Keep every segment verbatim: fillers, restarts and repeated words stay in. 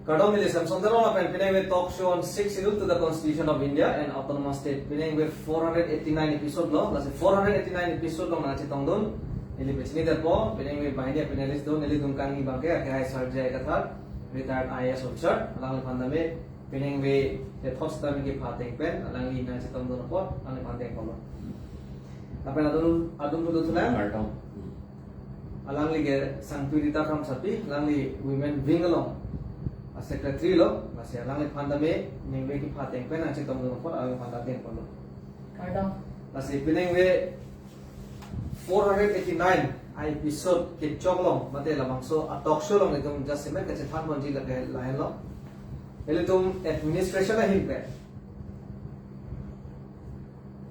Kardom, neli Samson Teron lapen pinengve talk show on Sixth Schedule to the Constitution of India and Autonomous State. Pinengve four hundred eighty-nine episode lo, lasi four hundred eighty-nine episode lo nangchetongdun. Neli pechini depo, pinengve banghini panelist do, nelitum kangni abangke, akehai Sir J I Kathar, retired I A S officer, alangliphan tame, pinengve the thoughts tame kepha ateng pen, alangli nangchetongdun apot, alangliphan ateng polo. Lapen adun, adun tutu tulang. Kardom. Alangli ke Sangpi Rita Kramsapi, alangli Women Wing along a-secretary lo, lasi alangliphan tame, ningve kepha ateng pen nangchetongdun apot, alangliphan ta ateng polo. Kardom. Lasi pinengve four hundred eighty-nine a-episode kechok along, mate labangso a-talk show along itum just semet kachethan ponji lake lahenlo. Ilitum administration ahin pen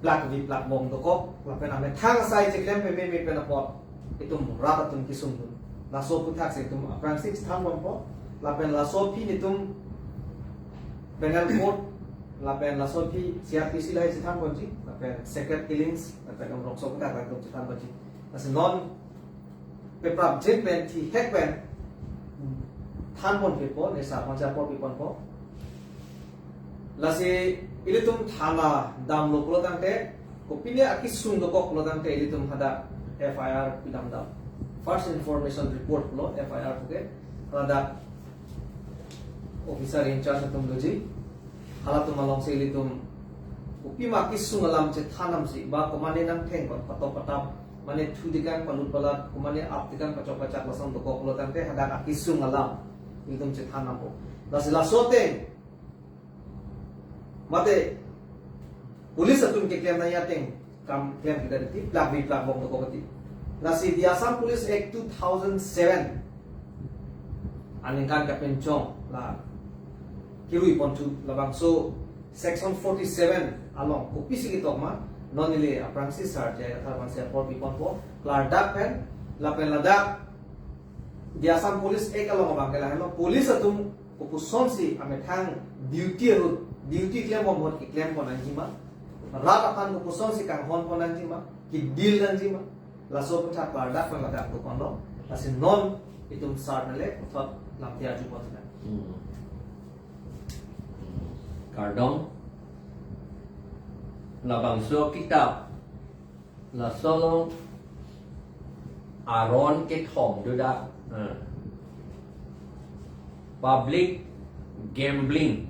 plakvi plakvong dokok, lapen amethang asai cheklem pememe pen apot itum rat atum kesungdun. Laso aputhak si itum aphrangsi chethan bompo, lapen laso aphi nelitum penal code, lapen laso aphi C R P C lahai chethan ponji, lapen sacred killings, lapen umrokso aputhak itum chethan ponji. Lasi non peprapjin pen thihek pen than ponpepo, ne sa ponja ponpi ponpo. Lasi ilitum thana damlo pulo tangte, kopine akesung dokok pulo tangte ilitum hadak F I R pidamdam. First Information Report lo F I R puke, hadak officer in charge atum doji. Halatum alongsi ilitum kopima akesung alam chethan damsi, ba komane nangtheng patok patap, mane thu dikang palut palat, komane ap dikang pachok pachak lason dokok pulo tangte hadak akesung alam ilitum chethan dampo. Lasi laso ateng, mate police atum keklem nangji ateng kam klem kita diti, plakvi plakvong dokok ti. Lasi the Assam Police Act two thousand seven, aningkan kapenchong la kirui ponthu, labangso section forty-seven along kopisi ketok ma, non neli aphrangsi Sir J I Kathar aphansi apor pi ponpo, klardak pen, lapen ladak the Assam Police Act along abangke lahenlo, police atum kopusonsi amethang duty ahut, duty klembom ahut keklem pon nangji ma, rat aphan kopusonsi kanghon pon nangji ma, ke-deal nangji ma, laso aputhak klardak pen ladak do ponlo. Lasi non itum Sir nangli puthot lamthe arju pon sina. Hmm. Kardom. Labangso akitap, laso along aron kethom do dak. Hmm. Public gambling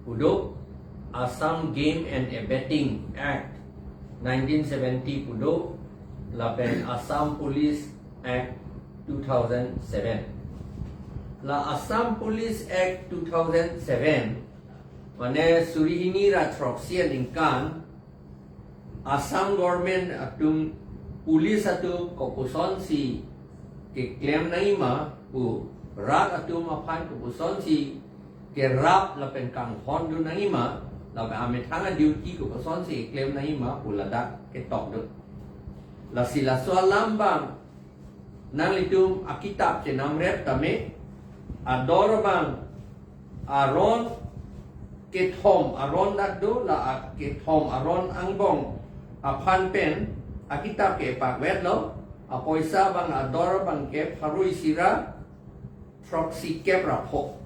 pu do, Assam Game and Abetting Act nineteen seventy pu do, lapen Assam Police Act two thousand seven. La Assam Police Act two thousand seven, mane suri hini ra throksi aningkan, Assam government atum police atum kopusonsi keklem nangji ma pu, rat atum aphan kopusonsi kerap lapen kanghon dun nangji ma, lapen amethang a-duty kopusonsi keklem nangji ma pu ladak ketok do. Lasi laso alam abang nanglitum akitap chenamrep tame, ador abang aron kethom aron dak do, la a-, kethom aron angbong aphan pen akitap ke pakvetlo, apoisa abang ador abangke pharo isi ra throksi kep ra pho.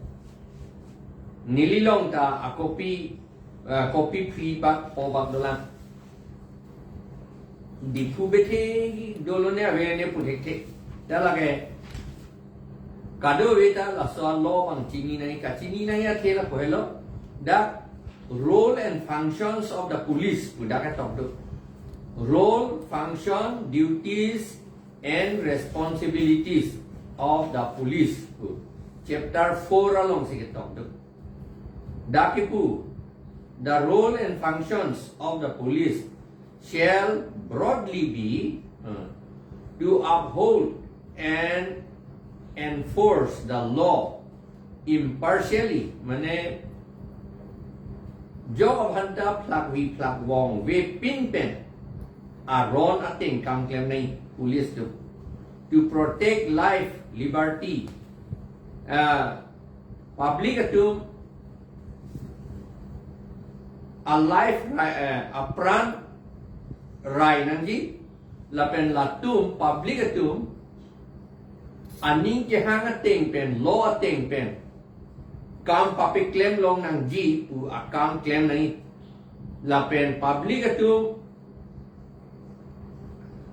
Neli along ta akopi, eh, kopi phli bak pho bak dolang. Diphu bethe dolo ne ave ne pu thekthe. Ta lake kadokave ta laso a-law abang chini nangji, kachini nangji athe lapu helo. The role and functions of the police pu dak ketok do. Role, function, duties, and responsibilities of the police pu chapter four alongsi ketok do. Dak kipu, the role and functions of the police shall broadly be, uh, to uphold and enforce the law impartially, mane jok aphanta phlakvi phlakvong vepin pen aron ateng kam klem nangji police atum, to protect life, liberty, uh, public atum a-life, rai, eh, apran rai nangji, lapen latum public atum aning kehang ateng pen, law ateng pen kam papeklem longnangji pu akam klem nangji. Lapen public atum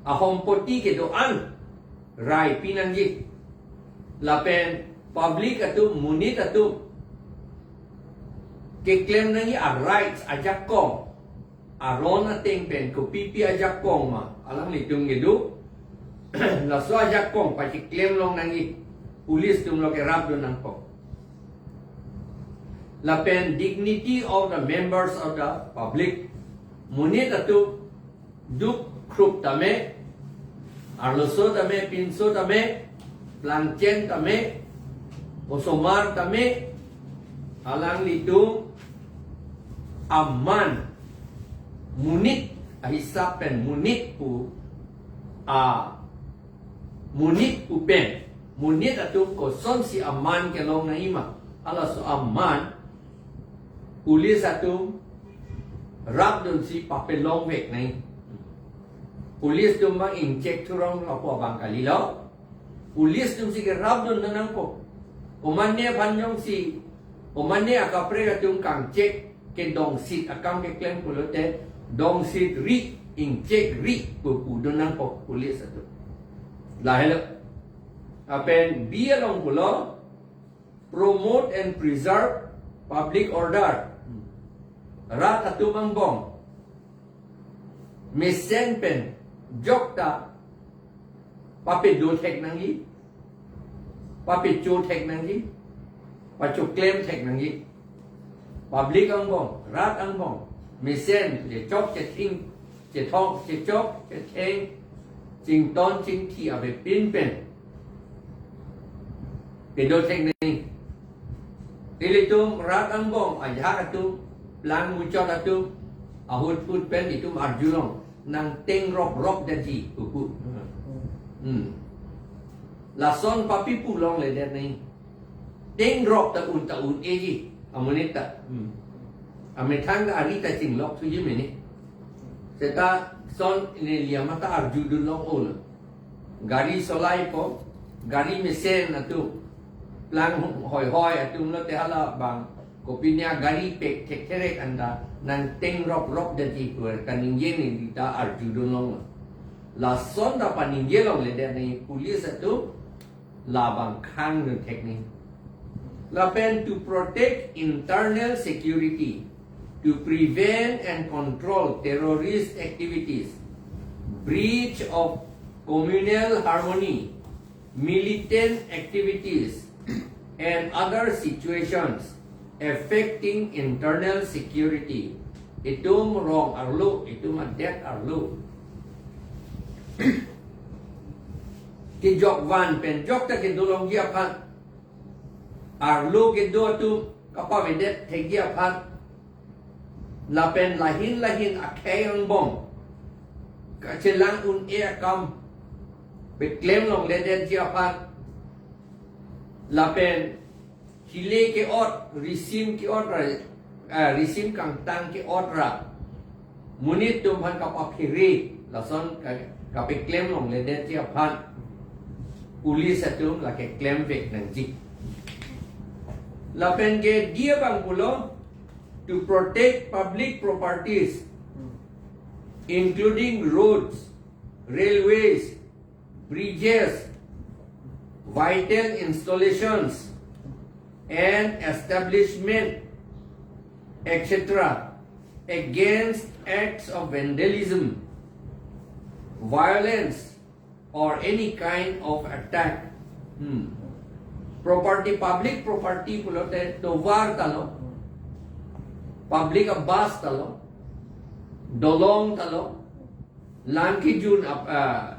ahompoti kedo-an rai pinangji. Lapen public atum, monit atum keklem nangji a-rights, ajakong, aron ateng pen kopipi ajakong ma alanglitum kedo, laso ajakong pachiklem longnangji, police atum lo kerapdun nangpo. Lapen dignity of the members of the public, monit atum duk khrup tame, arloso tame, pinso tame, plangchen tame, osomar tame, alanglitum aman, monit ahisap pen, monit pu a monit pu pen, monit atum kosonsi aman kelong nangji ma, halaso aman police atum rapdunsi papelongvek nangji. Police atum bang ingchek thurong lapu abang kalilo. Police atumsi kerapdun nangpo. Komatne aphan jongsi, komatne akaprek atum kangchek kedongsit akam keklem pulote, dongsit ri, ingchek ri pu pudun nangpo police atum. Lahelo. Lapen B along pulo, promote and preserve public order. Rat atum angbong mesen pen jokta papedo thek nangji, papecho thek nangji, pachoklem thek nangji. Public angbong, rat angbong mesen chechok chething, chethok, chechok chetheng, chington chingthi avepin pen pedo thek nangji. Ilitum rat angbong ajahak atum, plang muchot atum, ahut phut pen itum arjulong, nang tengrop rop detji pupu. Hmm. Lason papipu longledet nangji. Tengrop ta un ta un-eji, amonit ta. Hmm. Amethang ta ari ta chinglok thuji mene. Seta son ini liamata arjudun long ol. Gari solaipo, gari mesen atum, plang hoihoi atum lote halabang, kopinya gari pek thektherek anta, nang tengrop rop detji pu kaningje neli ta arjudun long. Lason ta paningje longledet nangji police atum, labang khangdun thek nangji. Lapen to protect internal security, to prevent and control terrorist activities, breach of communal harmony, militant activities, and other situations affecting internal security. Itum rong arlo, itum adet arlo kejok van pen jokta kedolongji aphan, arlo kedo atum kapavedet thekji aphan, lapen lahin lahin akhei angbong kachelang un-e akam peklem longledetji aphan, lapen hile ke-ot, risim ke-ot ra, ah, risim kangtang ke-ot ra, monit atum aphan kapaphere, lason ka-, kapeklem longledetji aphan, police atum lake klemvek nangji. Lapen ke D abang pulo, to protect public properties, including roads, railways, bridges, vital installations, and establishment, et cetera, against acts of vandalism, violence, or any kind of attack. Hmm. Property, public property pulote tovar talo, public abas talo, dolong talo, lang kejun ap-, ah,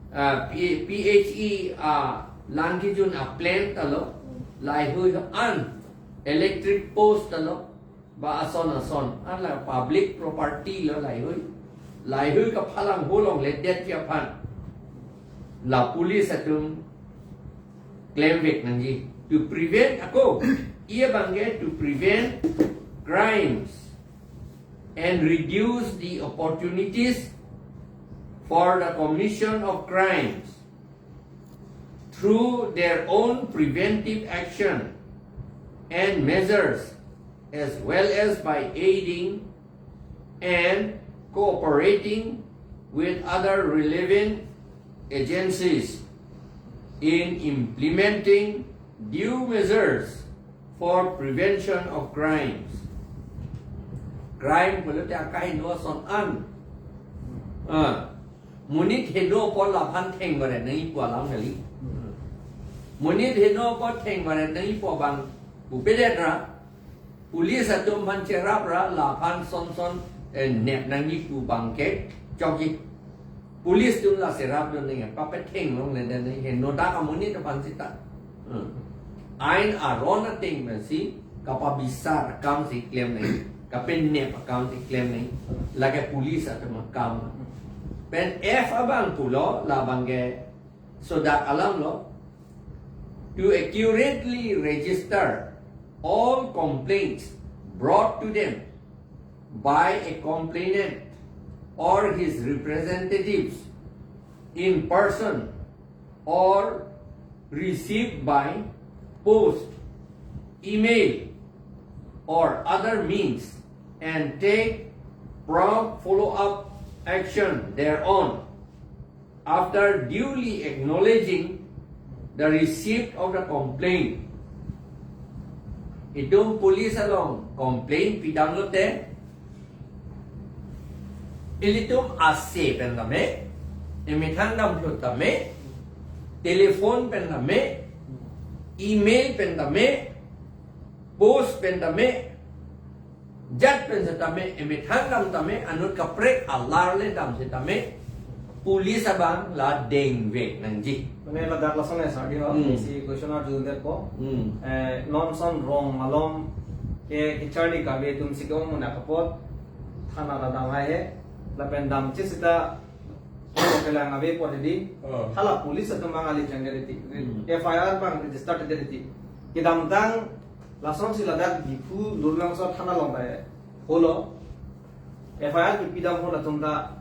ah, P-, P H E, ah, lang kejun a-plant talo, laheihui an electric post talo, ba ason ason, an la public property lo laheihui. Laheihui kaphalang holongledetji aphan la police atum klemvek nangji. To prevent, ako, E abang ke to prevent crimes and reduce the opportunities for the commission of crimes through their own preventive action and measures, as well as by aiding and cooperating with other relevant agencies in implementing due measures for prevention of crimes. Crime pulote akaheno ason an. Ah, monit heno apot laphan thengvare nangji pu alam kali. Monit heno apot thengvare nangji pu abang pupedet ra, police atum aphan cherap ra, laphan son son, eh, nep nangji pu abang ke chokji. Police atum la cherapdun nangji, papet thenglongle den nangji, heno dak amonit aphan seta. Hmm. Ain aron ateng pensi kapabisar akam si klem nangji, kapenep akam si klem nangji. Lake police atum akam. Pen F abang pulo, labang ke sodak alam lo. To accurately register all complaints brought to them by a complainant or his representatives in person or received by post, email, or other means, and take prompt follow-up action thereon, after duly acknowledging the receipt of the complaint. Itum police along complaint pidamlote, ilitum ase pen tame, emethang damlo tame, telephone pen tame, email pen tame, post pen tame, jat pen setame, emethang dam tame, anut kaprek alar le dam setame, police abang la dengvek nangji. Mane ladak lason esa di ho, Hmm. si question arjudundepo. Hmm. Eh, non son rong malom ke kecharli kave atum si ke-ong munak apot, thana la dam hai he, lapen damche seta kelang ave apot di, Oh. hala police atum abang ali changde riti, Hmm. F I R abang register de riti. Kedamtang lasonsi ladak Diphu Lumlangso thana along ta holo. F I R kepidam ho latum ta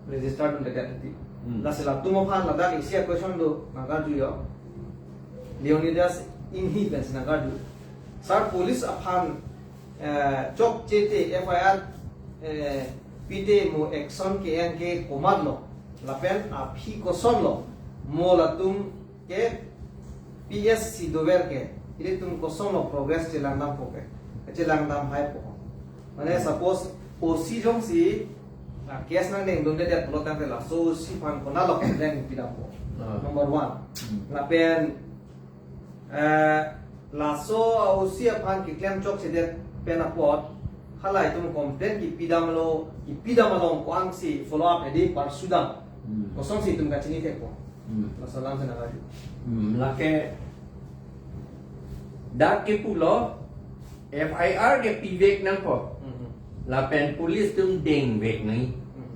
register dunde riti. Hmm. Lasi latum aphan ladak isi a-question do nangkarju yo. Leonidas Inghi pensi nangkarju. Sir, police aphan, eh, chokche te F I R, eh, pite mo action ke-en ke komatlo. Lapen aphi kosonlo. Mo latum ke P S si dover ke, ilitum kosonlo progress chelang dampo ke, chelang dam haipo. Mane suppose O C jongsi, ah, case nangdengdundedet pulo tangte laso O C aphan konatlo complaint pidampo. Ah. Number one. Hmm. Lapen, eh, laso O C aphan keklem chokchedet pen apot, halaitum complaint kepidamlo, kepidam along ko-ansi follow up hedi parsudam. Hmm. Kosonsi itum kachini thekpo. Hmm. Laso alam si nangkarju. Hmm, lake dak kepulo F I R kepivek nangpo. Hmm. Lapen police atum dengvek nangji. Hmm.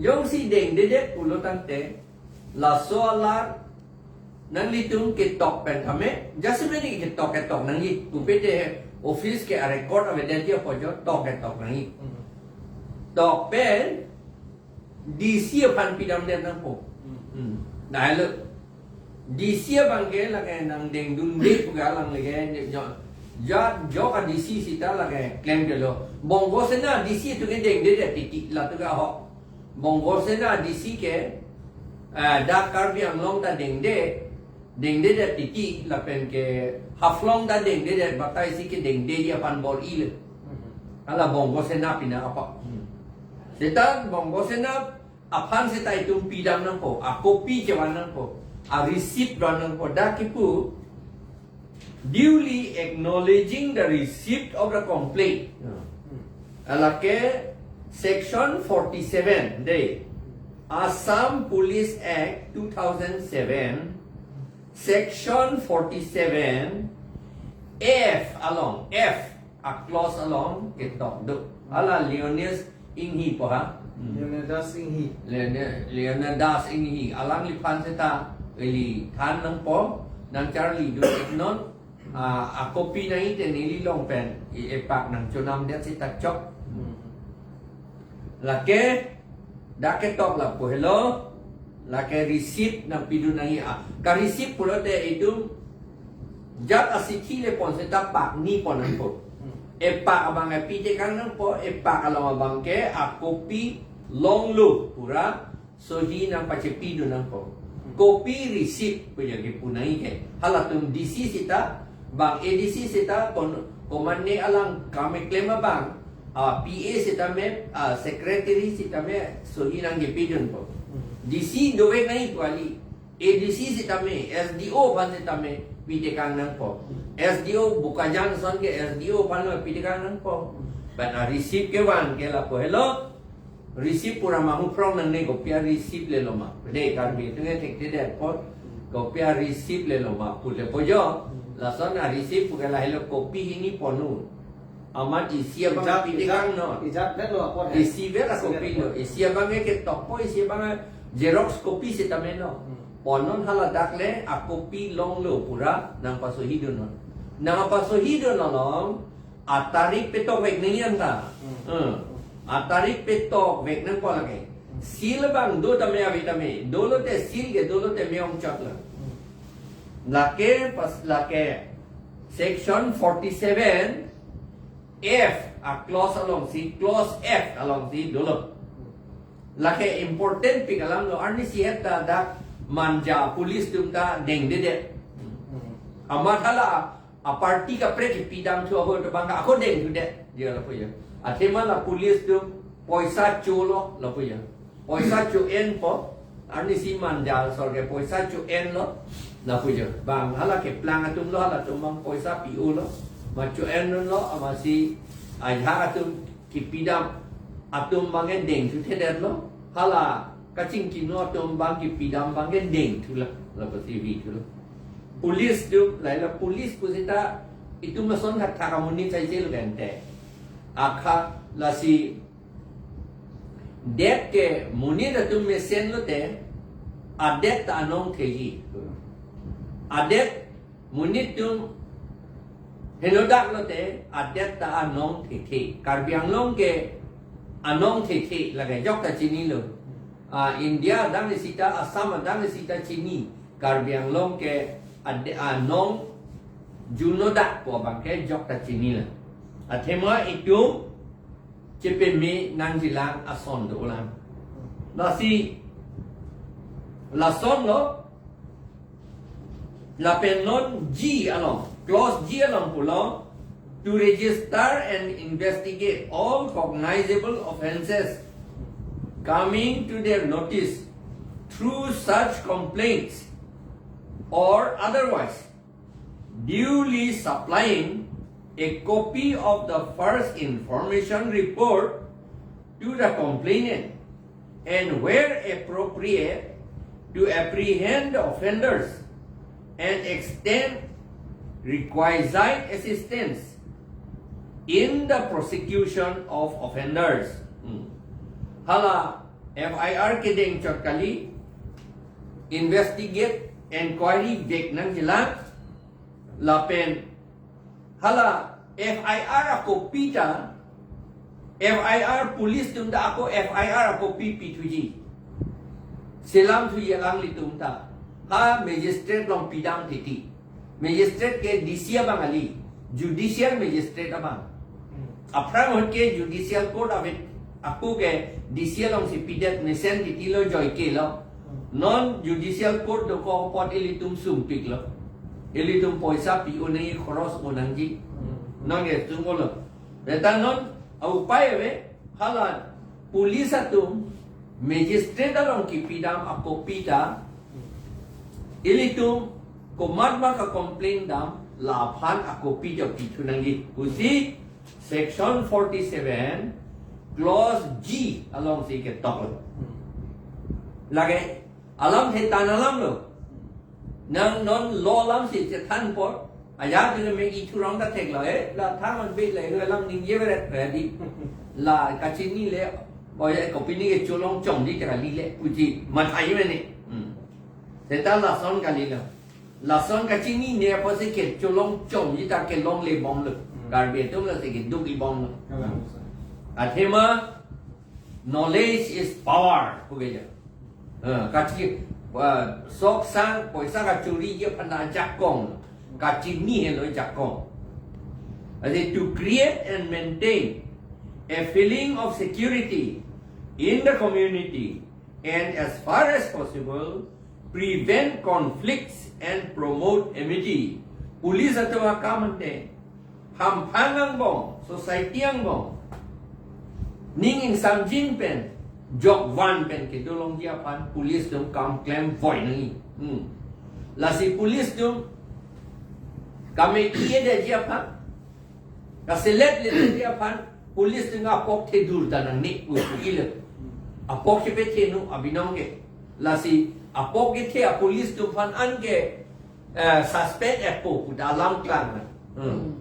Jongsi dengdedet pulo tangte, laso alar nanglitum ketok pen tame, jasemet ketok ketok nangji. Pupe te office ke a-record avedet ji apot jo tok ketok nangji. Hmm. Tok pen D C aphan pidamdet nangpo. Hmm. Hmm. Dahelo. D C abang ke lake nangdengdunde pu ke alang lake jo, jo, jo ka D C seta lake klemdetlo. Bongo Sena D C atum ke dengdedet titi latum ke ho. Bongo Sena D C ke, eh, dak Karbi Anglong ta dengde, dengdedet titi lapen ke Haflong ta dengdedet, batai si kedengde aphan bor-i le. Hmm. Hala Bongo Sena pina apa. Hmm. Seta Bongo Sena aphan seta itum pidam nangpo, a-copy chevan nangpo, a-receipt van nangpo, dak kepu, duly acknowledging the receipt of the complaint. Ya. Alake section forty-seven, de, Assam Police Act two thousand seven, section forty-seven, F along, F a-clause along ketok do. Hala Leonidas Inghi po ha. Hmm. Leonidas Inghi. Leone-, Leonidas Inghi. Alangliphan seta ili than nangpo, nangcharlidun iknon, ah, a-copy nangji te neli along pen, i epak nangchonamdet seta chok. Hmm. Lake, dak ketok lapu helo, lake receipt nangpidun nangji a. Ka-receipt pulote itum Jat asithi le pon seta pak ni pon nangpo. Epak abang ke pitekang nangpo, epak along abang ke akopi longlo pura sohi nangpachepidun nangpo. Kopi receipt pu ya kepu nangji ke. Halatum D C seta, bang A D C seta, kon-, komatne alang kam keklem abang, a P A seta me, a secretary seta me, sohi nangkepidunpo. D C dovek nangji pu kali. A D C seta me, S D O aphan seta me, pitekang nangpo. S D O Bokajan ason ke S D O aphan lo pitekang nangpo. But a receipt kevan ke lapu helo. Receipt pura mahu phrong nangne, kopi a receipt lelo ma. Dei, Karbi atum ke thekthedet apot, kopi a receipt lelo ma pu le po jo. Lason a receipt pu ke lahelo kopi hini ponu. Amat isi abang ijat, pitekang ijat, non. Ijat vet lo apot he. Isi vet a kopi lo. Isi abang ke tokpo, isi abang xerox kopi seta me lo. Hmm. Pon non haladak le akopi longlo pura nangpasohidun non. Nangpasohidun non, atarik petokvek nangji anta. Hmm. Hmm. Atarik petokvek nangpo lake. Seal abang do tame ave tame. Dolote seal ke dolote me-ong chot lo. Hmm. Lake pas lake section forty-seven F a clause alongsi, clause F alongsi dolo. Lake important pik alam lo, arnisi het ta dak Manja police atum ta dengdedet. Amat hala a party kaprek kepidam thu ahut abang ako dengthudet. Dia lapu ya. Athema la police atum poisa cholo lapu ya. Poisa cho-enpo, arnisi Manja asor ke poisa cho-enlo lapu ya. Bang hala keplang atum lo, halatum bang poisa pi-olo. Ma cho-enlo, amatsi ajahak atum kepidam atum bang ke dengthuthedetlo. Hala kachingkino atum bang kepidam bang ke dengthulo, lapasi vithulo. Police atum, lahelo police pu seta itum ason thakthak amonit saijelo bente. Akha lasi det ke monit atum mesen lote, adet ta anong theji. Adet monit atum henodak lote, adet ta anong thethe. Karbi Anglong ke anong thethe, lake jokta chinilo. Ah, India adang seta, Assam adang seta chini. Karbi Anglong ke ade-, anong junodak pu abang ke jokta chinilo. Athema itum chepeme nangjilang ason dolang. Lasi lason lo, lapen non G along, clause G along pulo, to register and investigate all cognizable offences coming to their notice through such complaints or otherwise, duly supplying a copy of the first information report to the complainant, and where appropriate, to apprehend the offenders and extend requisite assistance in the prosecution of offenders. Hmm. Hala F I R kedeng chot kali, investigate, inquiry vek nangjilang, lapen hala F I R a copy ta, F I R police atum ta ako F I R a copy pithuji. Selam thuji alanglitum ta. Ha magistrate along pidam titi. Magistrate ke D C abang kali. Judicial magistrate abang. Aphrang ahut ke judicial court ave. Ako ke D C alongsi pidet mesen titilo joike lo. Non judicial court dokok apot ilitum sumpiklo. Ilitum poisa pi-o nangji, khoros o nangji. Non ke sungkolo. Beta non a upai ave, hala police atum magistrate along kipidam a copy ta, ilitum komat ma ka-complain dam, laphan a copy ta pithu nangji. Pusi section forty-seven, clause G alongsi ketok lo. Lake alamthe tan alam lo. Nang non law alamsi chethan apot, ajahak atum me ithurong ta theklo, eh, la thangnat ave le, alam ningje veret ready. La kachinine, boy, eh, kopine ke cholong chomji ta kali le, puji mathai mene. Hmm. Seta lason kalilo. Lason kachinine apotsi ke cholong chomji ta kelongle bomlo. Hmm. Karbi atum lasi keduk-i bomlo. Kalang, sir. Athema knowledge is power, pu ke ja. Eh, kachi, eh, sok sang, poisa kachoriji aphan ta ajakong. Kachini helo jakong. Adi, to create and maintain a feeling of security in the community and, as far as possible, prevent conflicts and promote amity. Police atum akam ante hamphang angbong, society angbong ning ingsamjin pen, jokvan pen kedo longji aphan police atum kam klem voi nangji. Hmm. Lasi police atum kame-i-edetji aphan, kaselepledetji aphan police atum apok thedurda nangne pu pu ilo. Apok kepethenu abinong ke. Lasi apok kethe a police atum aphan anke, eh, suspect epo pu ta alam klang na. Hmm. Hmm.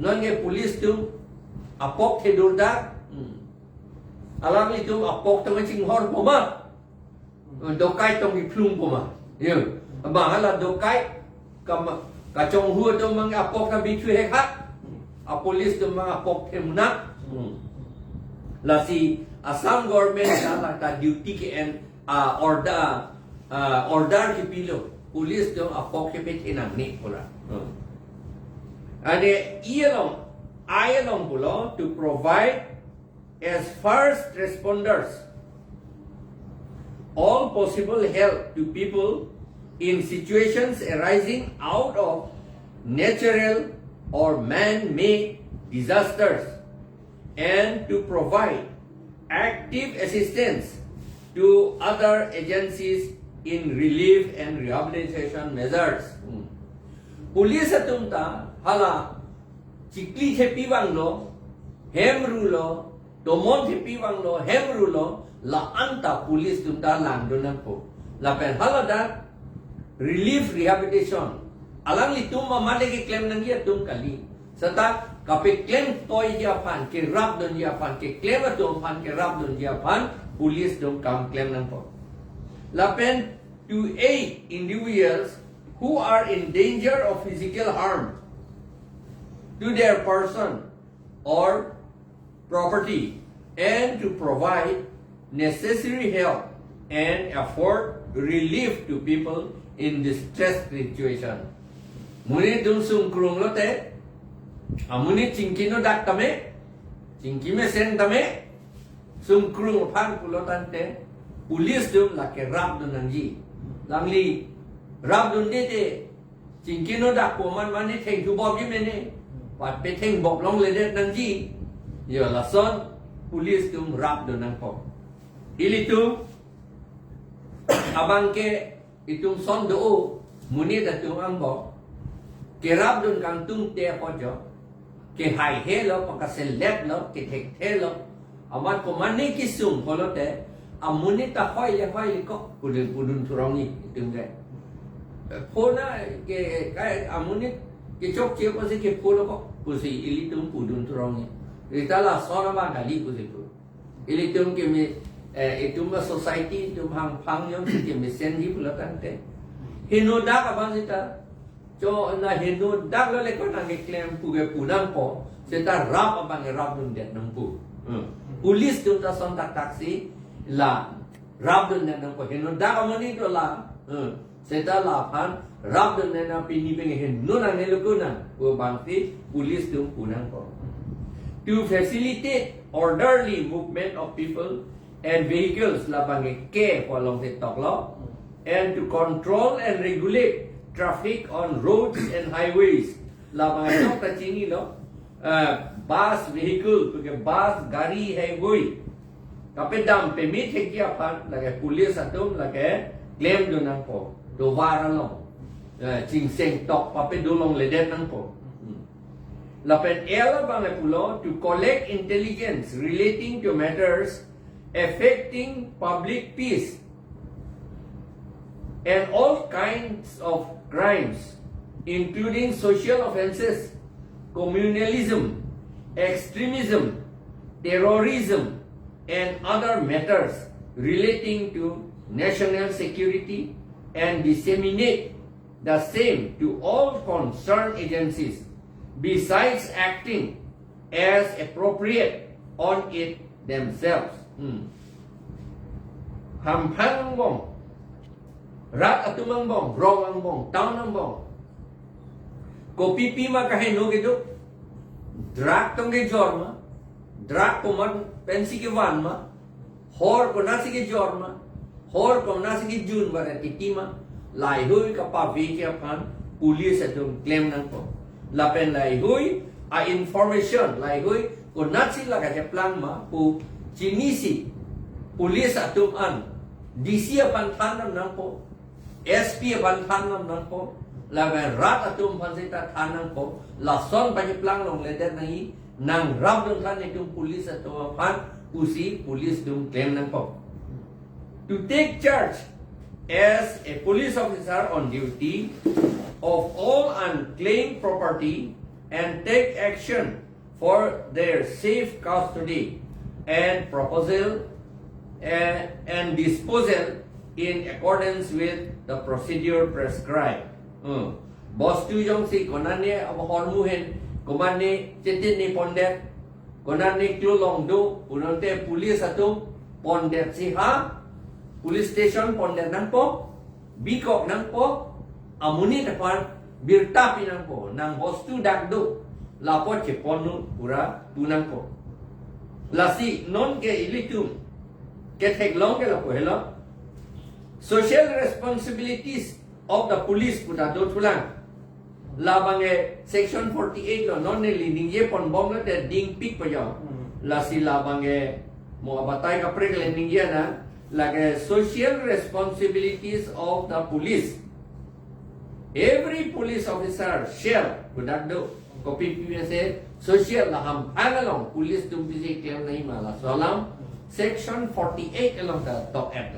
Nonke police atum apok thedurda. Hmm. Alanglitum apok tong chinghorpo ma, dokai tong kephlungpo ma. Yo. Ma hala dokai kam kachonghu atum mang apok ta bithu hekha. A police atum mang apok themuna. Hmm. Lasi Assam government ta la ta duty ke-en, ah, order, ah, order kepilo. Police atum apok kepethe nangne pu ra. Hmm. Ane i along, I along pulo to provide as first responders all possible help to people in situations arising out of natural or man-made disasters and to provide active assistance to other agencies in relief and rehabilitation measures. Hmm. Police atum ta hala chikli thepi vanglo, hem rulo, tomon thepi vanglo, hem rulo, la-an ta police atum ta langdun nangpo. Lapen hala dak relief rehabilitation alanglitum amat le keklem nangji atum kali. Seta kapeklem toiji aphan, kerapdunji aphan, keklem atum aphan kerapdunji aphan police atum kam klem nangpo. Lapen to aid individuals who are in danger of physical harm to their person or property and to provide necessary help and afford relief to people in distress situation. Monit atum sungkrung lote, amonit chingki nodak tame, chingki mesen tame, sungkrung aphan pulo tangte, police atum lake rapdun nangji. Alangli rapdunde te, chingki nodak pu amat mane thengthu bobji mene, pat petheng bob longledet nangji. Yo, lason police atum rapdun nangpo. Ilitum abang ke itum son do-o, monit atum angbong kerapdun kangtung te apot jo, kehai helo, pakaselep lo, kethekthe lo, amat komane kesung pulote, amonit ta hoi le hoi le kok, pudun pudun thurongji itum ke. Pho na ke, kai amonit kechokche pusi kepho lo kok pusi ilitum pudun thurongji. Rita lason abang kali pusi pu. Ilitum keme, eh, itum a society, itum hangphang jongsi kemesenji pulo tangte, henodak abang seta, cho na henodak lo le ko nangkeklem pu ke pu nangpo, seta rap abang ke rapdundet nangpo. Hmm. Police atum ta son taktaksi la rapdundet nangpo, henodak amonit do la. Hmm. Seta laphan rapdun nena pini peng heno nangne lo ko nang pu abangsi police atum pu nangpo. To facilitate orderly movement of people and vehicles, labang ke ke pu alongsi toklo, and to control and regulate traffic on roads and highways, labang ke tok ta chinilo, eh, bus vehicle, pu ke bus, gari, highway kapedam peme thekji aphan lake police atum lake klemdun nangpo, tovar along, eh, chingseng tok papedo longledet nangpo. Hmm. Lapen L abang le pulo, to collect intelligence relating to matters affecting public peace and all kinds of crimes, including social offences, communalism, extremism, terrorism, and other matters relating to national security, and disseminate the same to all concerned agencies, besides acting as appropriate on it themselves. Hmm. Hamphang angbong, rat atum angbong, rong angbong, town angbong, Kopipi ma kaheno kedo? Drug tong kejor ma? Drug komat pensi kevan ma? Hor konatsi kejor ma? Hor konatsi kejun barat iti ma? Laheihui kapavekji aphan police atum klem nangpo. Lapen laheihui a-information, laheihui konatsi lake keplang ma pu chinisi police atum an D C aphan than nam nangpo, S P aphan than nam nangpo, lapen rat atum aphan seta than nangpo, lason pacheplang longledet nangji, nangrapdun tha netum police atum aphan pusi police atum klem nangpo. To take charge as a police officer on duty of all unclaimed property and take action for their safe custody and proposal, eh, and disposal in accordance with the procedure prescribed. Hmm. Bostu jongsi konane abo hormu hen, komatne chetin ne pondet, konane klolong do, pulote police atum pondetsi ha, police station pondet nangpo, bikok nangpo, amonit aphan birta pi nangpo, nang bostu dak do, lapu cheponnon pura pu nangpo. Lasi nonke ilitum ketheklong ke lapu helo. Social responsibilities of the police pu ta dothulang. Labang ke section forty-eight lo, non neli ningje ponbomlo te dingpikpo jo. Hmm. Lasi labang ke mo abatai kaprek le ningje na, lake social responsibilities of the police. Every police officer shall, pu dak do, kopipi mesen social la hamphang along police atum pisi klem nangji ma laso alam section forty-eight along ta tok et.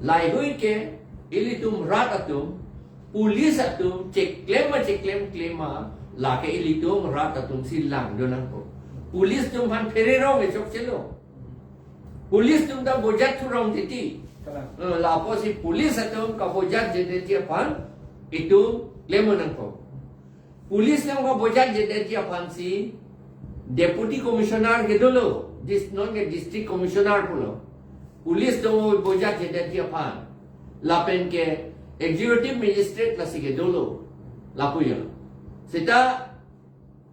Laheihui ke ilitum rat atum, police atum cheklem ma cheklem klem ma, lake ilitum rat atumsi langdun nangpo. Police atum aphan phererong e chokchelo. Police atum ta bojat thurong titi. Kalang. Eh, lapusi police atum kabojatjedetji aphan itum klem nangpo. Police atum kabojatjedetji aphansi Deputy Commissioner ke dolo, dis-, nonke District Commissioner pulo. Police atum bojatjedetji aphan. Lapen ke Executive Magistrate lasi ke dolo. Lapu ya. Seta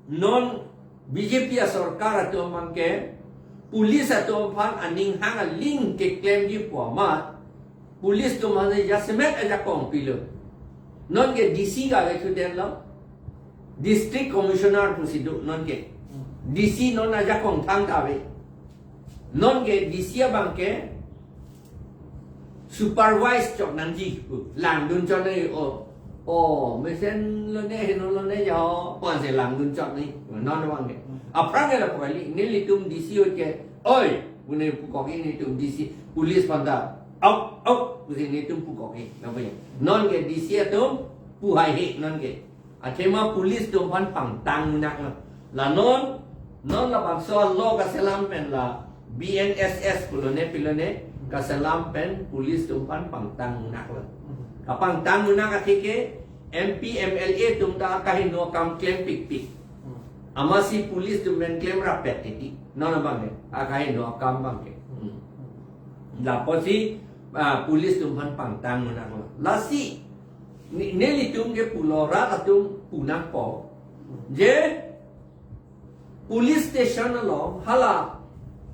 non B J P asorkar atum abang ke police atum aphan aning hang aling keklemji pu amat police atum aphan jasemet ajakong pilo. Nonke D C kave thudetlo. District Commissioner pusi do nonke. D C non ajakong thangta ave. Nonke D C abang ke supervise chok nangji, langdun chok nangji, o, o, mesen lone, heno lone jo, ponsi langdun chok nangji, non abang ke. Aphrang ke lapu kali, nelitum D C ahut ke, oi, pune pukok-i netum D C, police aphan ta, out, out, pusi netum pukok-i, lapu ya. Nonke D C atum pu haihe nonke. Athema police atum aphan pangtang munak lo. La non, non labangso law kaselam pen la B N S S pulo ne pilo ne kaselam pen police atum aphan pangtang munak lo. Kapangtang munak athe ke M P M L A atum ta akaheno akam klempikpik. Amatsi police atum pen klemrap pet titi. Non abang ke, akaheno akam abang ke. Hmm. Lapusi, ah, police atum aphan pangtang munak lo. Lasi, ne-, nelitum ke pulo rat atum pu nangpo. Je police station along hala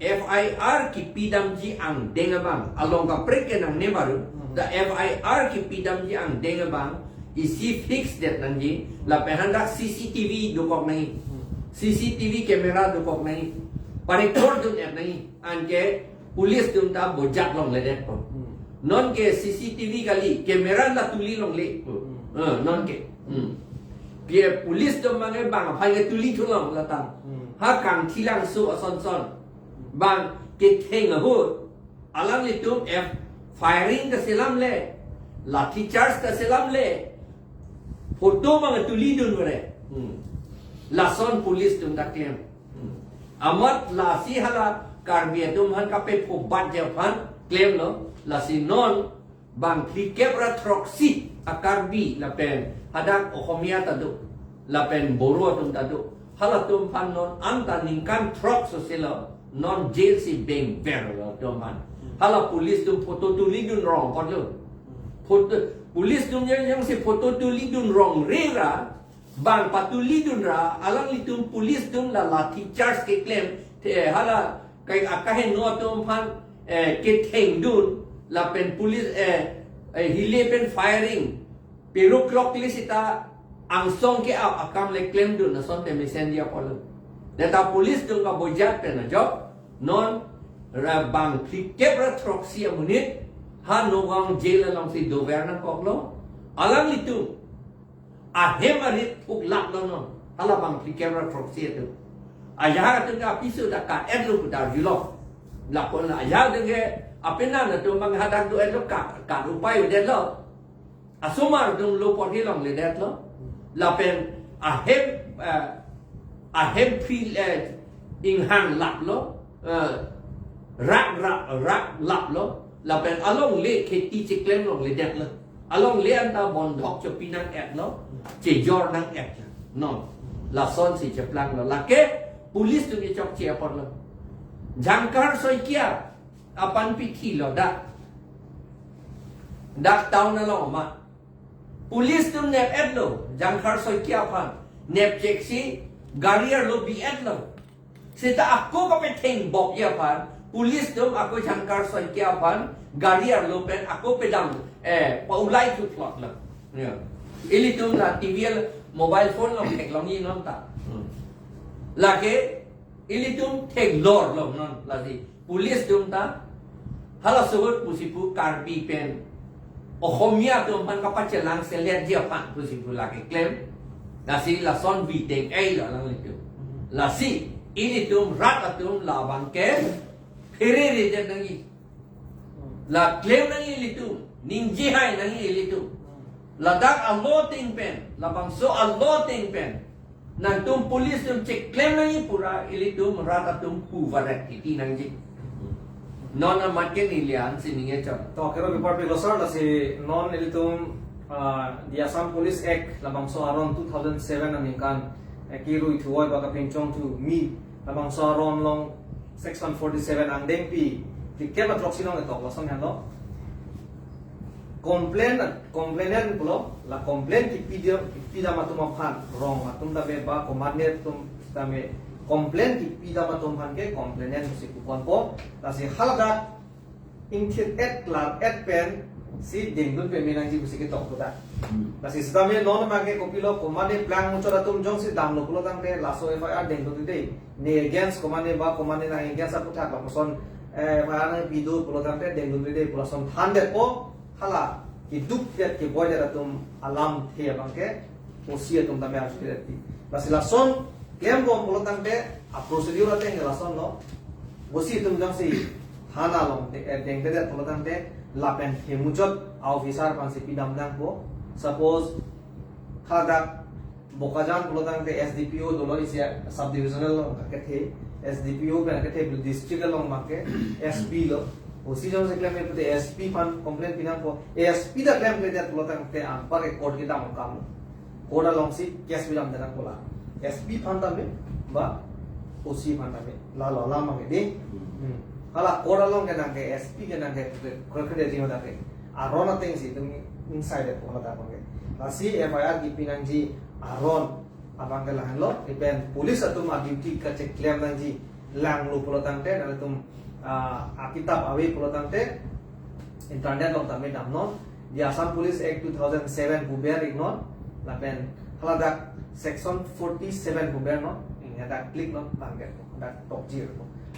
F I R kipidamji angdeng abang, along kaprek ke nangne baru, hmm, ta F I R kipidamji angdeng abang isi fix det nangji, lapen hadak C C T V dokok nangji. Hmm. C C T V camera dokok nangji. Parecord dun et nangji. Anke police atum ta bojat longledetpo. Hmm. Nonke C C T V kali, camera la tuli longle. Hmm. Eh, nonke. Hmm. Ke police atum abang ke bang aphan ke tuli thulong latang. Hmm. Ha kangthilangso ason son. Bang ketheng ahut. Alanglitum F firing kaselam le. Lathi charge kaselam le. Photo abang tulidun vare. Hmm. Lason police atum ta klem. Hmm. Amat lasi hala Karbi atum aphan kapephobatji aphan klemlo, lasi non bang phlikep ra throksi a-Karbi lapen hadak Ohomia ta do, lapen Boro atum ta do. Halatum aphan non anta ningkan throk soselo, non jail si bengver lo atum aphan. Hala police atum photo tulidun rong apotlo. Photo, police atum yang, yang si photo tulidun rong rera, Bang patuli dunra, alanglitum police atum la lathi charge keklem, the hala kai akaheno atum aphan, eh, ketheng dun, lapen police, eh, eh, hile pen firing, peruk krok kli sita angsong ke-ap akam le klem dun, lason te mesen dia polo. Data police atum ka bojat pen ajok, non ra bang phlikep ra throksi amonit, ha Nagaon jail alongsi dover nangkoklo, alanglitum ahem arit phuklaklo non. Hala bang phlikep ra throksi atum. Ajahak atum ke apiso ta ka-etlo pu ta arjulo. Lapuan la ajahak atum ke apenan atum bang hadak do-etlo ka, ka upai udet lo. Asomar atum lo porhi longledetlo. Lapen ahem, eh, ahem phil, eh, inghang laklo. Eh, rak, rak, rak laklo. Lapen alongle kheti cheklem longledetlo. Alongle anta bondhok chopi nang-etlo, chejor nang-etlo. Non, lasonsi cheplanglo. Lake police atum kechokche aporlo. Jangkar Saikia aphan pithi lo dak. Dak town along ma. Police atum nep-etlo, Jangkar Saikia aphan. Nep cheksi, gari arlo bi-etlo. Seta ako kapetheng bok ya aphan, police atum ako Jangkar Saikia aphan, gari arlo pen ako pedam, eh, pa-ulai thuthlot lo. Ya. Ilitum la T V, mobile phone along theklongji non ta. Hmm. Lake, ilitum theklor lo non, lasi. Police atum ta, halaso ahut pusi pu Karbi pen Ohomia atum aphan kapachelangseletji aphan pusi pu lake klem. Lasi lason bideng-ei lo alanglitum. Lasi ilitum rat atum labang ke phereredet nangji. La klem nangji ilitum, ningjehai nangji ilitum. Ladak alo ateng pen, labangso alo ateng pen nangtum police atum cheklem nangji pura, ilitum rat atum pu varet titi nangji. Non amat ke neli an sining echot. To, kero bipar pilo sir, lasi non ilitum, ah, the Assam Police Act labangso aron two thousand seven aningkan, eh, kirui thuoi ba kapinchong thu mi labangso aron along section forty-seven angdengpi, phlikep ra throksi along ketok lason henlo. Complain, complainant pulo, la complain kipi dia, kipidam atum aphan, rong atum tame ba komatne atum tame, complain kipidam atum aphan ke complainant pusi puponpo, lasi haladak ingthir-et klar-et pensi dengdun pame nangji pusi ketok puta. Hmm. Lasi sitame non abang ke kopilo, komatne plang muchot atum jongsi damlo pulo tangte, laso F I R dengdunde, ne against komatne ba komatne nang against aputhak lapuson, eh, F I R nangpi do pulo tangte dengdunde pu lason thandetpo, hala kedukdet keboidet atum alamthe abang ke O C atum tame arjudet ti. Lasi lason klembom pulo tangte a-procedure ateng ke lason lo. O C atum jongsi thana along de-, eh, dengdedet pulo tangte lapen he muchot a-officer aphansi pidam nangpo. Suppose hadak Bokajan pulo tangte S D P O dolo, isi subdivisional along akethe, S D P O pen akethe, district along make S P lo. O C jongsi klemkle pute S P aphan complain pinangpo. S P ta klemkledet pulo tangte anpar ke court kedam akam. Court alongsi case pidamde nangpo la. S P aphan tame ba O C aphan tame. Lalo alam make dei. Hmm. Hala court along ke nang ke S P ke nang ke pute kre kre dei jino dake. Aron atengsi itum inside ko hala ta abang ke. Lasi F I R kipi nangji aron abang ke lahenlo, ipen police atum a-duty kacheklem nangji langlo pulo tangte, nangtum, ah, akitap ave pulo tangte, internet along tame damnon, the Assam Police Act two thousand seven pu ber iknon, lapen haladak section forty-seven pu bernon, ingya dak click non, tangke dak tokjir.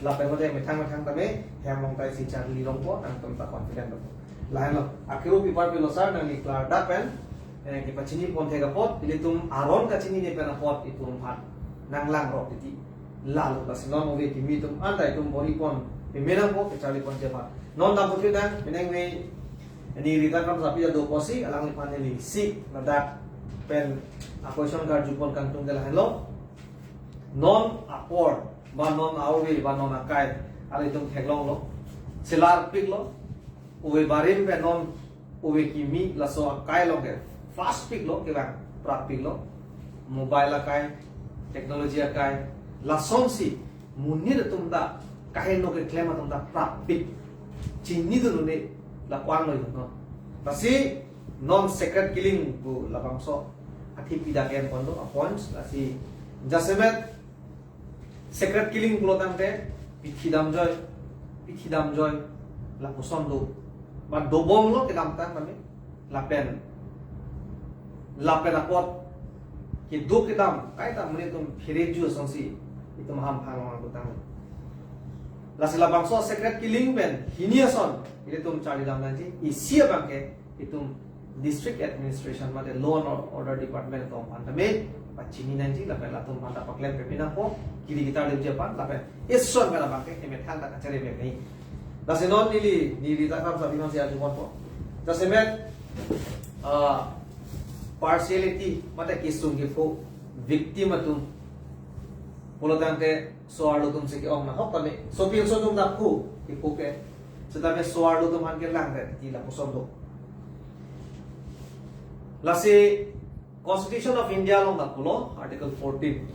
Lapen mate methang methang tame, hem along ta isi charli longpo, nangtum ta confident longpo. Lahenlo, akero bipar pilo sir, nangli klardak pen, eh, kepachini pon thek apot, ilitum aron kachinine pen apot itum aphan nanglangrok titi. Lalo, lasi non ove kimi atum anta itum bor-i pon pame nangpo, kecharli pon chepa. Non dam putri dang, penang ve, ni Rita Kramsapi ta dopo si, alangliphan neli si, ladak pen a-question karju pon kangtung ke lahenlo. Non apor, ba non a-ove, ba non akai, alitum theklonglo. Chelarpiklo. Ove barim pen non ove kimi laso akai along ke fast piklo, kevang prapiklo. Mobile akai, technology akai, lasonsi monit atum ta, kaheno keklem atum ta prapik. Chinidun un-e la ko-an lo yun, no. Lasi non secret killing pu labangso Athi pidak en ponlo a points, lasi jasemet secret killing pulo tangte pithi damjoi, pithi damjoi lapuson do. Ba dobomlo kedamtang kami. Lapen, lapen apot kedo kedam kaita monit atum phereju asonsi itum hamphang long abutang. Lasi labangso secret killing pen hini ason ilitum charli dam nangji. Isi abangke itum district administration mate law and order department atum aphan tame pachini nangji, lapen latum aphan ta paklem pepinangpo, kiri kita lepji aphan, lapen ison pen abangke emethang ta kachere me nai. Lasi non neli, neli ta kam sabi non si aju ponpo. Jasemet, ah, partiality mate kesung kepho victim atum pulo tangte so-arlo atum si ke-ong nahok tame, sopinso atum ta phu kepho ke. Setame so-arlo atum aphan kelang re ti lapuson do. Lasi Constitution of India along ta pulo, Article fourteen,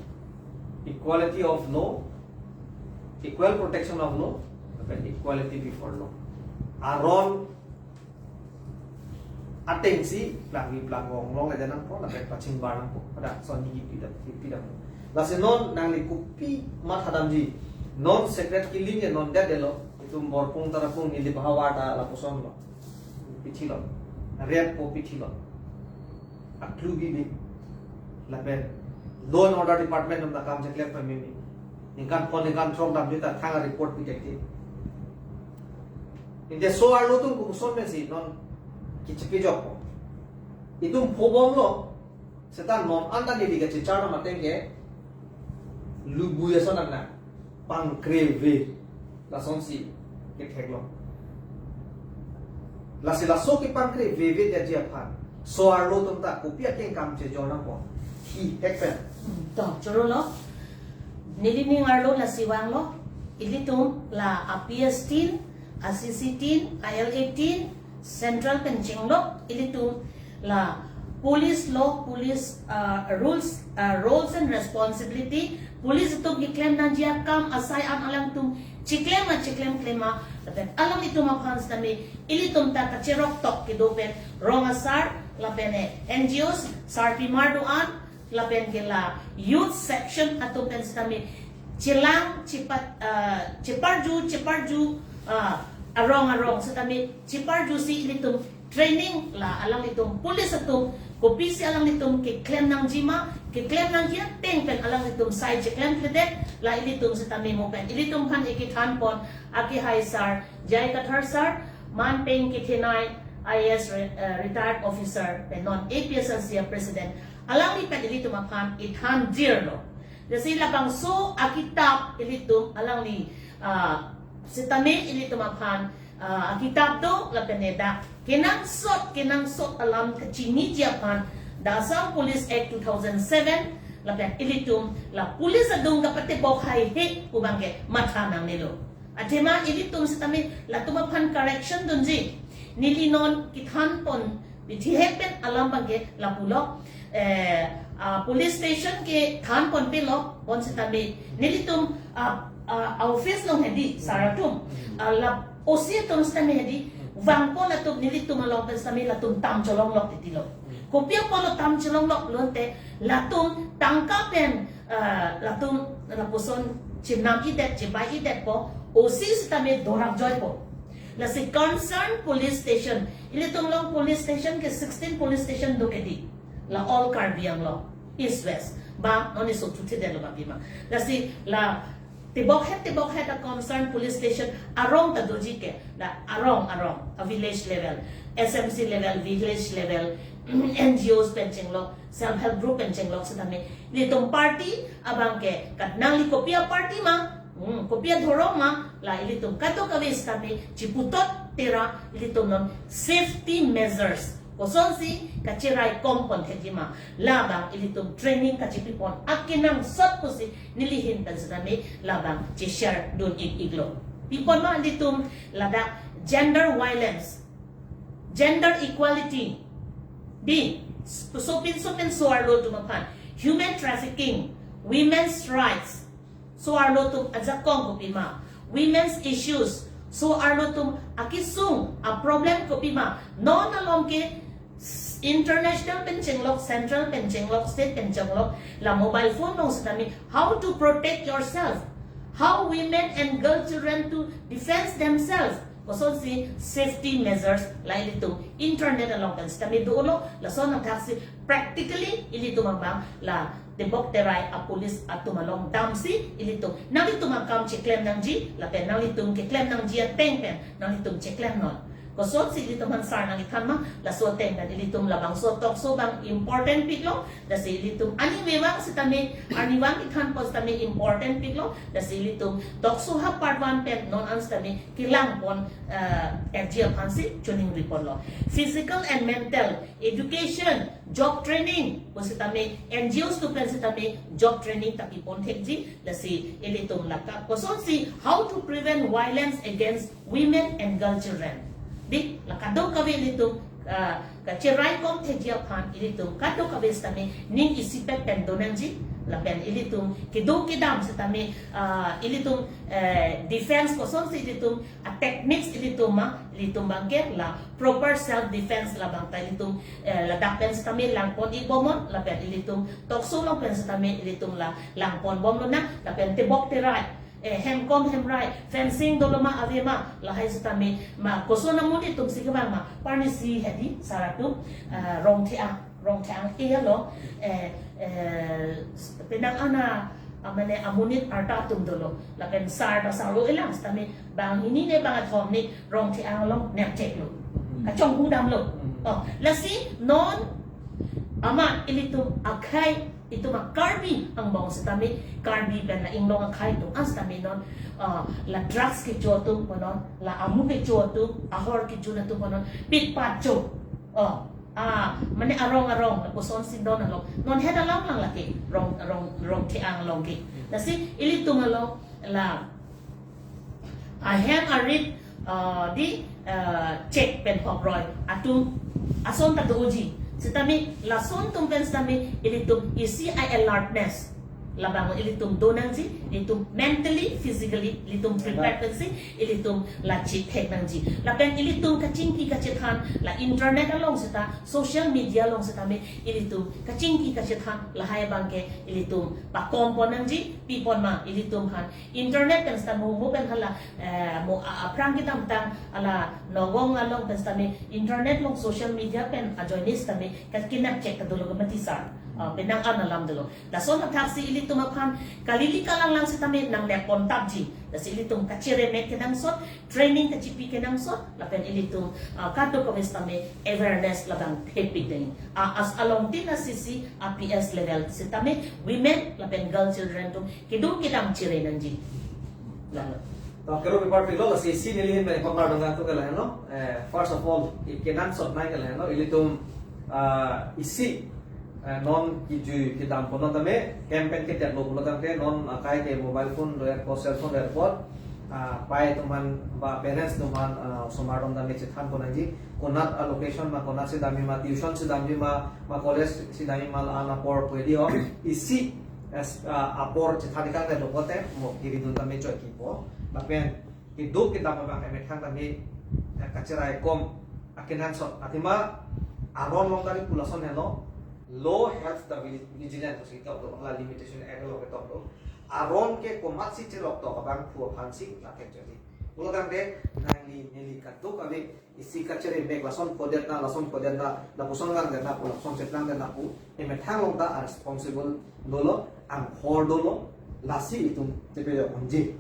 equality of law, equal protection of law, lapen equality before law. Aron atengsi plangvi plangvong longle nangpo, lapen pachingbar nangpo. Pada son di pidam, pidam. Lasi non nangli kopi matha damji. Non secret killing ke non det detlo. Itum Borpung Tarapung neli bahavar ta lapuson lo. Pithilo. Rep po pithilo. Aklu bibi. Lapen law and order department atum ta kam cheklem pameme. Ningkan phongo ningkan throk damji ta thang report pi thekthe. Ante so-arlo atum kopuson pensi non kichipijokpo. Itum phobomlo. Seta non anta neli kachechar atum ateng ke lubui ason nang pangkreve, lasonsi ketheklo. Lasi laso kepangkreveve detji aphan so-arlo atum ta kopi akengkam chejor nangpo? Hi hek pen. To, choro lo. Neli ning arlo lasi vanglo. Ilitum la a P S tin, a C C tin, a L A tin, central pen chenglok, ilitum la police law, police, uh, rules, uh, roles and responsibility, police atum keklem nangji akam asai an alangtum chiklem ma chiklem klem ma, lapen alanglitum aphan setame ilitum ta kacherok tok kedo pen rong asar, lapen, eh, N G Os, sarpimar do-an, lapen ke la youth section atum pen setame chelang, chepat, ah, cheparju, cheparju, ah, arong arong setame cheparjusi ilitum training, la alanglitum police atum kopisi alanglitum keklem nangji ma, keklem nangji ateng pen alanglitum sai cheklemkledet, la ilitum setame mo pen ilitum aphan ikethan pon akehai sar J I Kathar sar, man pen kethenei I A S re-, eh, retired officer pen non A P H L C a president, alangli pen ilitum aphan ithan dirlo. Lasi labangso akitap ilitum alangli, ah, setame ilitum aphan, ah, akitap do lapen dak kenangsot, kenangsot alam kachiniji aphan dak Assam Police Act two thousand seven lapen ilitum la police adung kapatebok haihe pu abangke matha nangnelo. Athema ilitum setame latum aphan correction dunji. Neli non kethan pon pithihek pen alam abangke lapulo. Eh, ah, police station kethan pon pelo, bonsetame nelitum, ah, ah, office along hedi, sar atum, ah, la O C atum setame hedi, vangpo latum, nelitum along pen setame latum tam cholonglok titilo. Kopi apotlo tam cholonglok pulote, latum tangka pen, ah, latum lapuson chenam-idet, chebai-idetpo, O C setame dorak joipo. Lasi concern police station, ilitum along police station ke sixteen police station do kedi. La all Karbi Anglong, East West. Ba, non iso chuthi delo ba pima. Lasi la tebokhet, tebokhet a concern police station arong ta doji ke, la arong, arong, a village level, S M C level, village level, N G Os pen chenglok, self help group pen chenglok setame. Ilitum party abangke, kat nangli kopi a party ma, hmm, kopi a dhorom ma, la ilitum kadokave setame chiputot tera ilitum non safety measures kosonsi kacherai kom pon thekji ma, labang ilitum training kachipi pon akenangsot pusi neli ahin pen setame labang che-share dun ik-iklo. Pi pon ma ilitum ladak gender violence, gender equality, di, sopinso pen so-arlo atum aphan, human trafficking, women's rights, so-arlo atum ajakong kopi ma, women's issues, so-arlo atum akesung a problem kopi ma, non along ke International pen chenglok, central pen chenglok, state pen chenglok, la mobile phone along sitame how to protect yourself, how women and girl children to defend themselves, kosonsi safety measures la ilitum internet along pen sitame dolo, lason athaksi practically ilitum abang la tebok terai a police atum along damsi ilitum, nanglitum akam cheklem nangji lapen nanglitum keklem nangji ateng pen nanglitum cheklem non. Kosonsi ilitum aphan sar nangkethan ma, laso ateng pen ilitum labangso talk show abang important piklo, lasi ilitum arnivang sitame, arnivang kethan pon sitame important piklo, lasi ilitum talk show ha part one pen non an sitame kelang pon, eh, F G aphansi chuning report lo. Physical and mental education, job training, pu sitame N G Os atum pen sitame job training ta kepon thekji, lasi ilitum laka kosonsi how to prevent violence against women and girl children. Di, la kadokave ilitum, ah, kacheraikom thekji aphan ilitum kadokave sitame ning isipet pen do nangji, lapen ilitum kedo kedam sitame, ah, ilitum, eh, defense kosonsi ilitum a techniques ilitum ma, ilitum abangke la proper self defense labang ta ilitum, eh, ladak pen sitame langpon-ik bomnon, lapen ilitum talk show along pen sitame ilitum la langpon bomlonang, lapen tebok terai, eh, hemkom hemrai, fencing dolo ma ave ma, lahai sitame ma, koson amonit atumsi kevang ma, parnisi hedi sar atum, eh, Rongthe-ang, Rongthe-ang ke along, eh, eh, penang an a, ah, mane amonit arta atum dolo, lapen sar ta sarlo-elang sitame banghini ne bangkethom ne Rongthe-ang along nepcheklo. Kachonghu damlo. Oh, lasi non amat ilitum akhei, itum a Karbi angbong sitame, Karbi pen la inglong akhei atum an sitame non, ah, la drugs kecho atum punon, la amu kecho atum, ahor kejun atum punon, pitpat cho. Oh, ah, mane arong arong, la kosonsi non along. Non het alam lang lake, Rong, Rong, Rongthe-ang along ke. Lasi ilitum along la ahem arit, ah, di, ah, chek pen hokroi atum ason ta doji. Sitame lason atum pen sitame ilitum isi a alertness labang ilitum do nangji, ilitum mentally, physically ilitum prepare pensi ilitum la chithek nangji. Lapen ilitum kachingki kachethan la internet along seta, social media along sitame ilitum kachingki kachethan lahai abangke ilitum pakom pon nangji, pi pon ma ilitum aphan internet pen seta mo, mo pen hala, eh, mo a, aphrang kedamtang hala Nagaon along pen sitame internet along social media pen ajoine sitame kakinepchek ta dolo ke mati sar. Ah, penang an alam dolo. Lason athaksi ilitum aphan kalili kalanglang sitame nangnep pon tapji. Lasi ilitum kacheremek kenangsot, training kachipi kenangsot, lapen ilitum, ah, kadokave sitame awareness labang thepik dei. Ah, as along tin a C C, a P S level sitame women lapen girl children atum kedo kedam chere nangji. Lalo. To, kero paper pilo, lasi isi neli hin pen paper dong atu ke lahenlo. Eh, first of all, i kenangsot nai ke lahenlo, ilitum, ah, isi, eh, non kejui kedam pon tame, campaign kedet lo pulo tangte, non akai ke mobile phone do airport, cell phone do airport, ah, pai atum aphan, ba parents atum aphan, ah, osomar atum tame chethan pon nangji, konat a location ma, konatsi damji ma, tuition si damji ma, ma college si damji ma, la-an apor pu hedi ho, isi, es, ah, apor chethan ikang ke dokote, mo kiri dun tame choi kipo, lapen kedo kedam abang emethang tame, eh, kacheraikom akenangsot. Athema aron along dari pu lason helo, law helps the vigi-, vigilant, pusi ketok do, la Limitation Act along ketok do. Aron ke komatsi cheroktok abangphu aphansi lapen chotji. Pulo tangte nangli neli kadokave isi kacheremek lason podetna, lason podetna, lapuson langdetna pu, lapuson cheplangdetna pu, emethang along ta a responsible dolo, anghor dolo, lasi itum tepejok unji.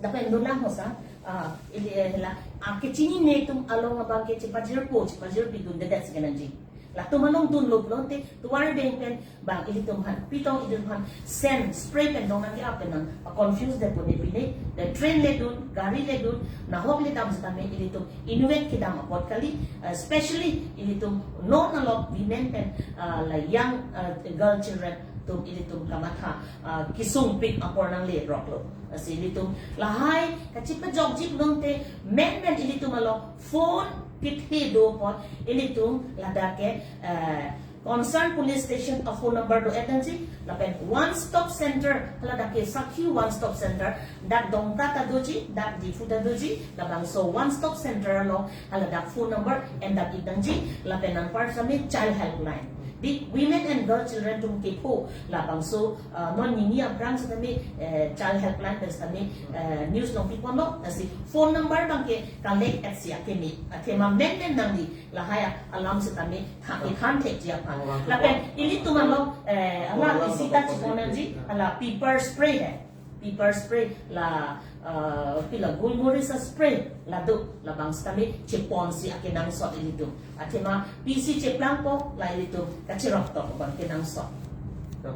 Lapen dolang ho sir, ah, ili, eh, la, ah, kechinine atum along abangke chepajirpo, chepajirpi dundedet si kenangji. Latum along dunlo pulote, tovar abeng pen, bang ilitum aphan, pitong ilitum aphan, sen, spray pen dong nangji apen nang, ah, confuse det pone pine, the train le dun, gari le dun, nahok le dam sitame ilitum, inutvet kedam apot kali, ah, especially ilitum non along women pen, ah, la young, ah, girl children atum ilitum kamatha, ah, kesungpik apor nangleroklo. Lasi ilitum lahai kachepajokji pulote menmen ilitum along phone kethe do apot ilitum ladak ke, eh, Concern police station a phone number do-et nangji, lapen one stop center, hala dak ke Sakhi one stop center, dak Dongka ta doji, dak Diphu ta doji, labangso one stop center along, hala dak phone number en dap-ik nangji, lapen anpar sitame child helpline. Di women and girl children atum kepho, labangso, uh, non nini aphrang sitame, eh, child helpline pen sitame, eh, news along piponlo, lasi phone number abang ke collect-et si akeme, athema men men nangji, lahai alam sitame tha-, than thekji aphan. Lapen ilitum along, eh, hala isi ta chepon nangji, hala pepper spray he. Pepper spray la, eh, pila gulmoris a spray la do, labang sitame chepon si akenangsot ilitum. Athema pisi cheplangpo la ilitum kachirok tok abang kenangsot.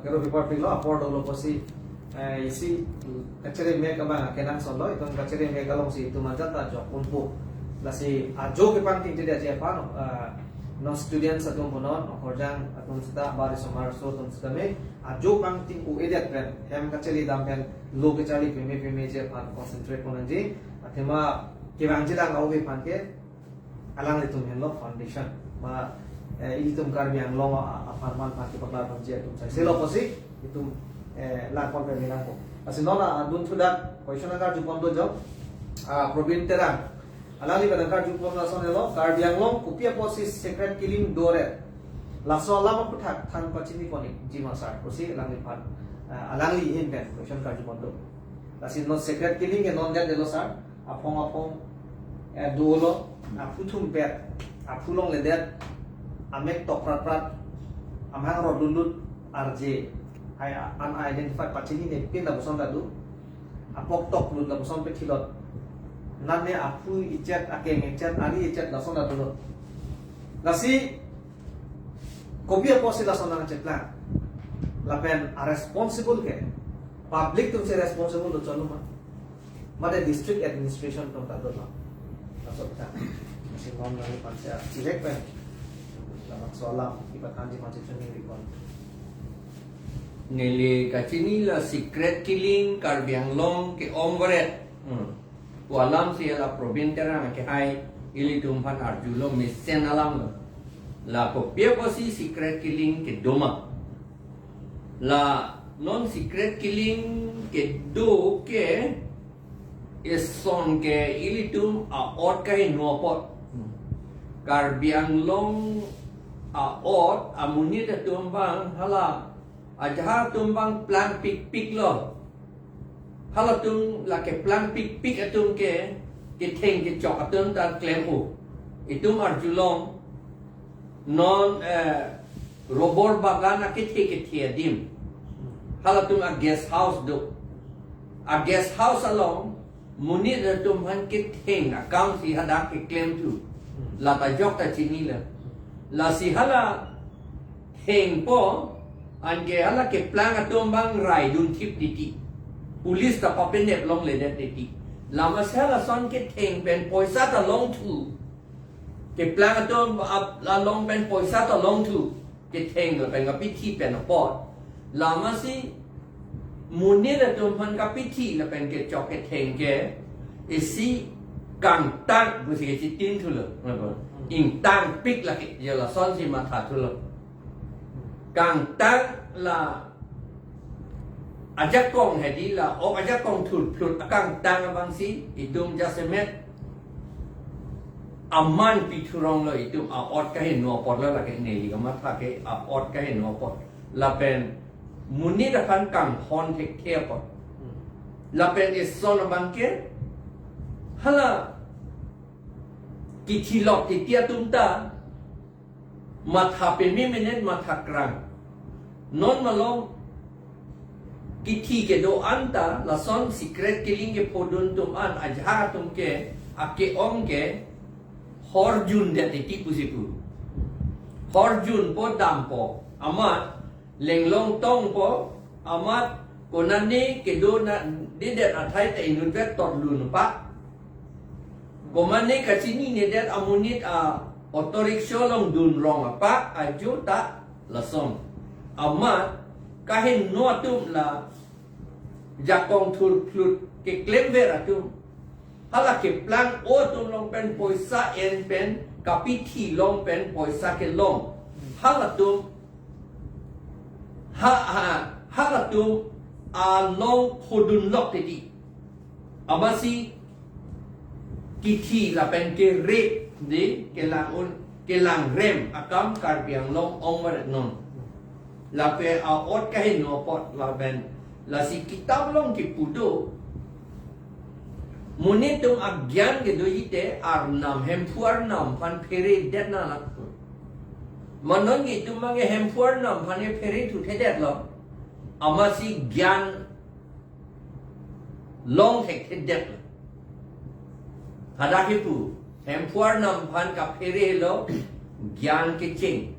Kero pepper spray lo apor dolo pusi, eh, isi kachere mek abang kenangsot lo, itum kachere mek alongsi itum ajat ta jok unpo. Lasi ajo kepangting jadi aja aphan, eh, non students atum punon, okorjang atum sita, bari somar so atum sitame, ajo pangting u-edet pen, hem kacharli dam pen, lo kacharli peme peme aja aphan concentrate pon nangji, athema kevang jilang a-ove aphan ke, alanglitum henlo foundation. Ma, eh, ilitum Karbi Anglong a, a, apharman aphan kepaklar ponji atum sai. Selo pusi, itum, eh, langpon pen milang po. Lasi non, ah, dun thudak, question akarju pon do jo. Ah, Probin Terang. Alangli pen akarju pon lason helo, Karbi Anglong kopi apotsi secret killing do-et. Laso alam aphuthak than pachini pon-ikji ma sir, pusi alangliphan, ah, alangli ahin pen question karju pon do. Lasi non secret killing ke non det detlo sir, aphong aphong, eh, dolo, aphu thumpet, aphu longledet, amek tok prat prat, amahang rot lut lut, arje, hai unidentified pachini ne pin lapuson ta do. Apok tok lut lapuson pe thilot. Nane aphu ichet, akeng ichet, ari ichet lason ta dolo. Lasi kopi apotsi lason nangcheplang. Lapen a responsible ke, public atumsi responsible do cholo ma, mate district administration atum ta dolo. Laso ta. Lasi non nangli panse direct pen labangso alam ipathanji panse chuni rikon. Neli kachini la secret killing Karbi Anglong ke-ong varet. Hmm. Pu alamsi la Probin Terang ke hai ilitum aphan arjulo, mesen alam lo. La kopi apotsi secret killing kedo ma. La non secret killing kedo ke eson ke ilitum a-ot kaheno apot. Karbi Anglong a-ot amonit atum abang hala ajahak atum abang plangpikpik lo. Halatum la keplangpikpik atum ke, ketheng kechok atum ta klem-o. Itum arjulong non, eh, rubber bagan akethe kethe adim. Halatum a-guest house do. A-guest house along monit atum aphan ketheng akam si hadak keklem thu. La ta jok ta chinilo. Lasi hala thengpo, anke hala keplang atum abang raidun thip titi. Police ta papenep longledet titi. Lama si halason ketheng pen poisa ta long thu. Keplang atum ap-, along pen poisa ta long thu. Ketheng lapen kapithi pen apot. Lama si monit atum aphan kapithi lapen kechok ketheng ke isi kangtang pusi kechitin thulo. Ingtangpik lake, ya lasonsi matha thulo. Kangtang la ajakong hedi la, ok ajakong thurphlut akangtang abangsi itum jasemet aman pithurong lo, itum a-ot kaheno apot lo, lake neli kamatha ke a-ot kaheno apot. Lapen monit aphan kanghon thekthe apot. Lapen eson abang ke hala kithilok titi atum ta matha peme menet matha krang. Non malom kithi kedo-an ta lason secret killing kephodun atum an ajahak atum ke ake-ong ke horjundet titi pusi pu. Horjunpo, dampo, amat lenglong tongpo, amat konane kedo na didet athai ta inutvet totlun pa. Komane kachininedet amonit a-auto rickshaw along dunrong apa ajo ta lason. Amat kaheno atum la jakong thurphlut keklemver atum. Hala keplang-o atum along pen poisa en pen, kapithi along pen poisa kelong. Halatum Ha, ha, halatum along phodun lok titi. Amatsi kithi lapen kere de kelang un, kelang rem akam Karbi Anglong ong varet non. Lapen a-ot kaheno apot lapen lasi kitap along kipu do. Monit atum agyan kedoji te Arnam, Hemphu Arnam aphan phere det na lak. Manon ke itum abang ke Hemphu Arnam aphan ke phere thu thedet lo. Amatsi gyan long thekthedet lo. Hadak kipu, Hemphu Arnam aphan kaphere lo, gyan kecheng.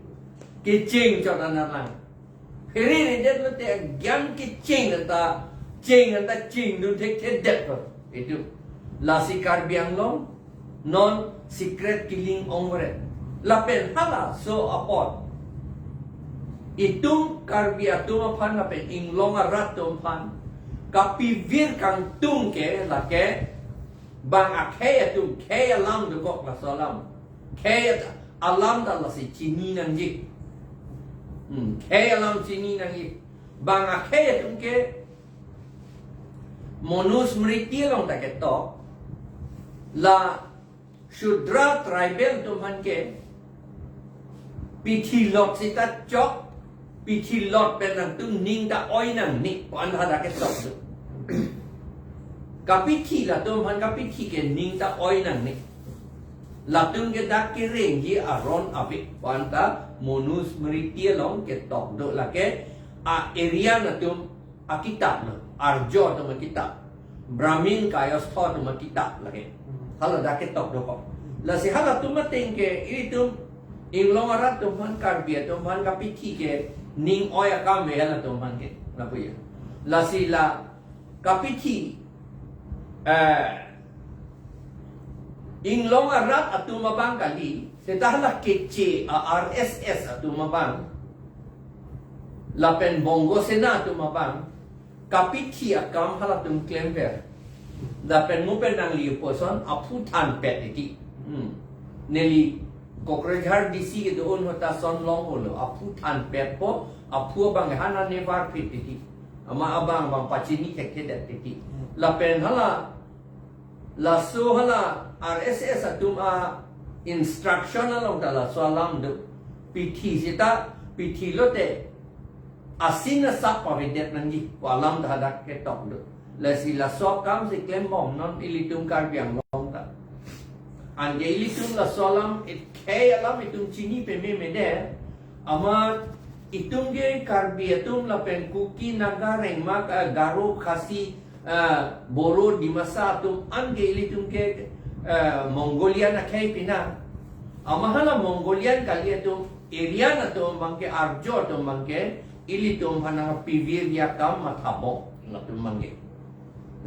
Kecheng chot anat lang. Phere redet lote gyan kecheng anta, cheng anta chengdun thekthedet lo. Itum. Lasi Karbi Anglong non secret killing ong varet. Lapen halaso apot itum Karbi atum aphan lapen inglong arat atum aphan kapivir kangtung ke lake bang akhei atum khei alam dokok laso alam. Khei at-, alam ta lasi chini nangji. Hmm, khei alam chini nangji. Bang akhei atum ke Manusmriti along ta ketok, la Shudra tribal atum aphan ke pithi lot sita chok, pithi lot pen nangtum ning ta oi nangne, pu an hadak ketok do. Kapithi latum aphan kapithi ke ning ta oi nangne. Latum ke dak kerengji aron ave, pu anta Manusmriti along ketok do lake a-Aryan atum akitap lo, Arjo atum akitap, Brahmin Kayastha atum akitap lake. Hala dak ketok dokok. Lasi halatum ateng ke, ilitum inglong arat atum aphan, Karbi atum aphan kapithi ke ning oi akam ave halatum aphan ke. Lapu ya. Lasi la kapithi, eh, inglong arat atum abang kali, seta hala keche a-R S S atum abang, lapen Bongo Sena atum abang, kapithi akam halatum klemver. Lapen mu pen nangli puson aphu thanpet titi. Hmm. Neli Kokrajhar D C kedo-an ahut ta son longpo lo, aphu thanpetpo, aphu abang hana nevar phit titi. Amat abang abang pachini thekthedet titi. Lapen hala, laso hala R S S atum a-instruction along ta laso alam do. Pithi seta, pithi lote asin asap pavedet nangji, pu alam ta hadak ketok do. Lasi laso akam si klembom non ilitum Karbi Anglong ta. Anke ilitum laso alam, it khei alam itum chini pememe det. Amat itum ke Karbi atum lapen Kuki, Naga, Rengma, eh, Garo, Khasi, eh, Boro, Dimasa atum anke ilitum ke, eh, Mongolian akhei pina. Amat hala Mongolian kali atum, Aryan atum abang ke, Arjo atum abang ke, ilitum aphan nangpivir akam mathabo latum abang ke.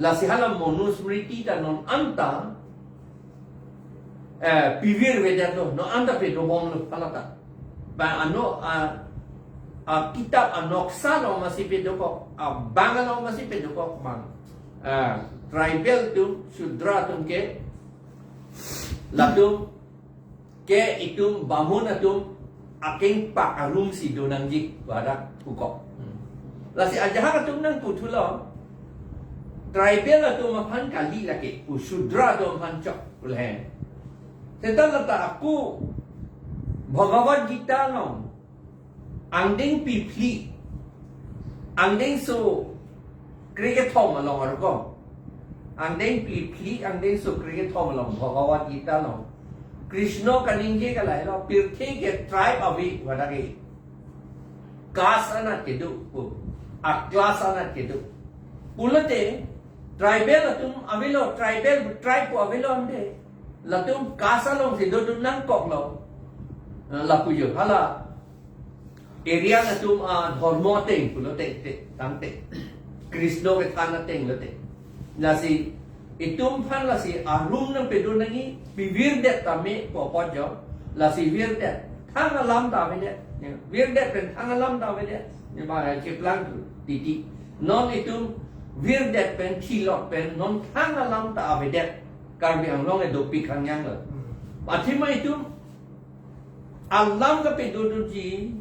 Lasi hala Manusmriti ta non anta, eh, pivir vedet lo, non anta pedobom lo hala ta. Bang ano, ah, ah, kitap anoksa along masi pedokok, ah, bang along masi pedokok bang. Ah, tribal atum, Shudra atum ke, latum ke itum Bamun atum akengpak arum si do nangji, pu hadak pukok. Lasi ajahak atum nangpu thulo, tribal atum aphan kali lake, pu Shudra atum aphan chok, pu lahen. Seta lata ako Bhagavad Gita along angdeng phli, angdengso krekethom along arko. Angdeng phli, angdengso krekethom along, Bhagavad Gita along, Krishna kaningje ke lahelo, pirthe ke tribe ave pu hadak ke. Caste anat kedo, pu. A-class anat kedo. Pulote, tribal atum avelo, tribal tribe pu avelo ante. Latum caste along si dodun nangkok lo. Eh, lapu jo, hala Aryan atum adhormo ateng pulote, te, tangte. Krishna kethan ateng lote. Lasi itum aphan lasi arum nangpedun nangji, pivirdet tame pu apot jo. Lasi virdet, thang alam ta avedet. Ya, virdet pen thang alam ta avedet. Ya, ba, cheplang tu, titi. Non itum virdet pen, thilot pen, non thang alam ta avedet. Karbi Anglong e dopik hangyang lo. Athema itum alam kapedodunji,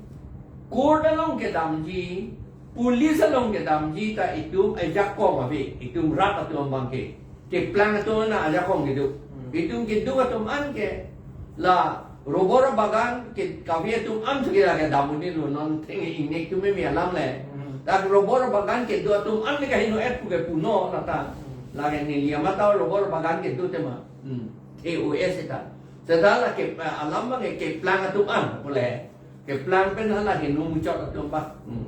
court along kedamji, Police along kedamji ta itum ajakong ave, itum rat atum abang ke. Keplang atum an ajakong kedo. Hmm. Itum keduk atum an ke la robor bagan ke kave atum an suke lake dam un-elo, non theng ingnek atum me alam le. Hmm. Dak robor bagan keduk atum an le kaheno-et pu ke punon lata. Hmm. Lake neli amat ta robor bagan keduk tema. Hmm. T O S eta. Seta lake, eh, alam abang ke keplang atum an pule. Keplang pen hala heno muchot atum abang. Hmm.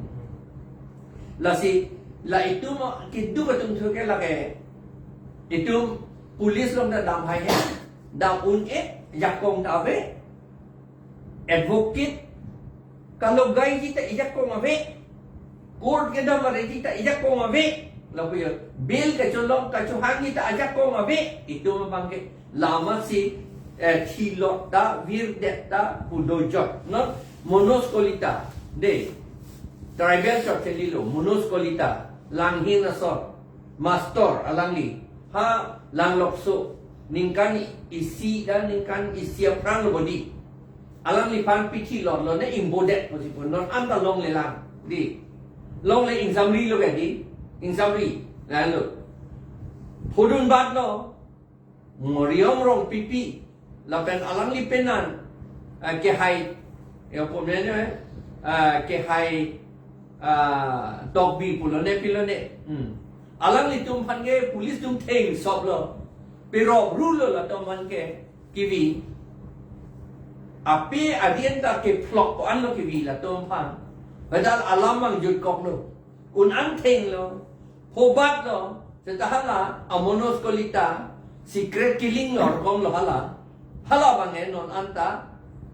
Lasi, la itum keduk atum suke lake. Itum police along ta dam haihe. Dam un-e, jakong ta ave. Advocate kalogai ji ta ijakong ave. Court kedam are ji ta ijakong ave. Lapu ya, bail kacholong kachohangji ta ajakong ave. Itum abang ke. Lamatsi, eh, thilot ta, virdet ta, pudojot. No? Manoj Kalita. De. Tribal chot chelilo. Manoj Kalita. Langhin asor. Master alangli. Ha, langlokso. Ningkan isi dan ningkan isi aphrang lo bodi. Alangliphan pithi lotlo ne ingbodet pusi pu non anta longlelang. Di. Longle ingsamri lo ke di. Ingsamri. Lalu. Pudun bat lo. Moriom Rongpipi. Lapen alangli penan. Ah, kehai. Ya, pumene, eh. Ah, kehai. Ah, Tokbi pulo ne pilo ne. Hmm. Alanglitum aphan ke police atum thengsop lo. Pirop rulo latum aphan ke. Kevi. Ape adien ta kephlok ko-an lo kevi latum aphan. Padahal alam abang jutkoklo. Un-an thenglo. Phobatlo. Seta hala, a Manoj Kalita. Secret killing lo, rokom lo hala. Hala abang ke non anta.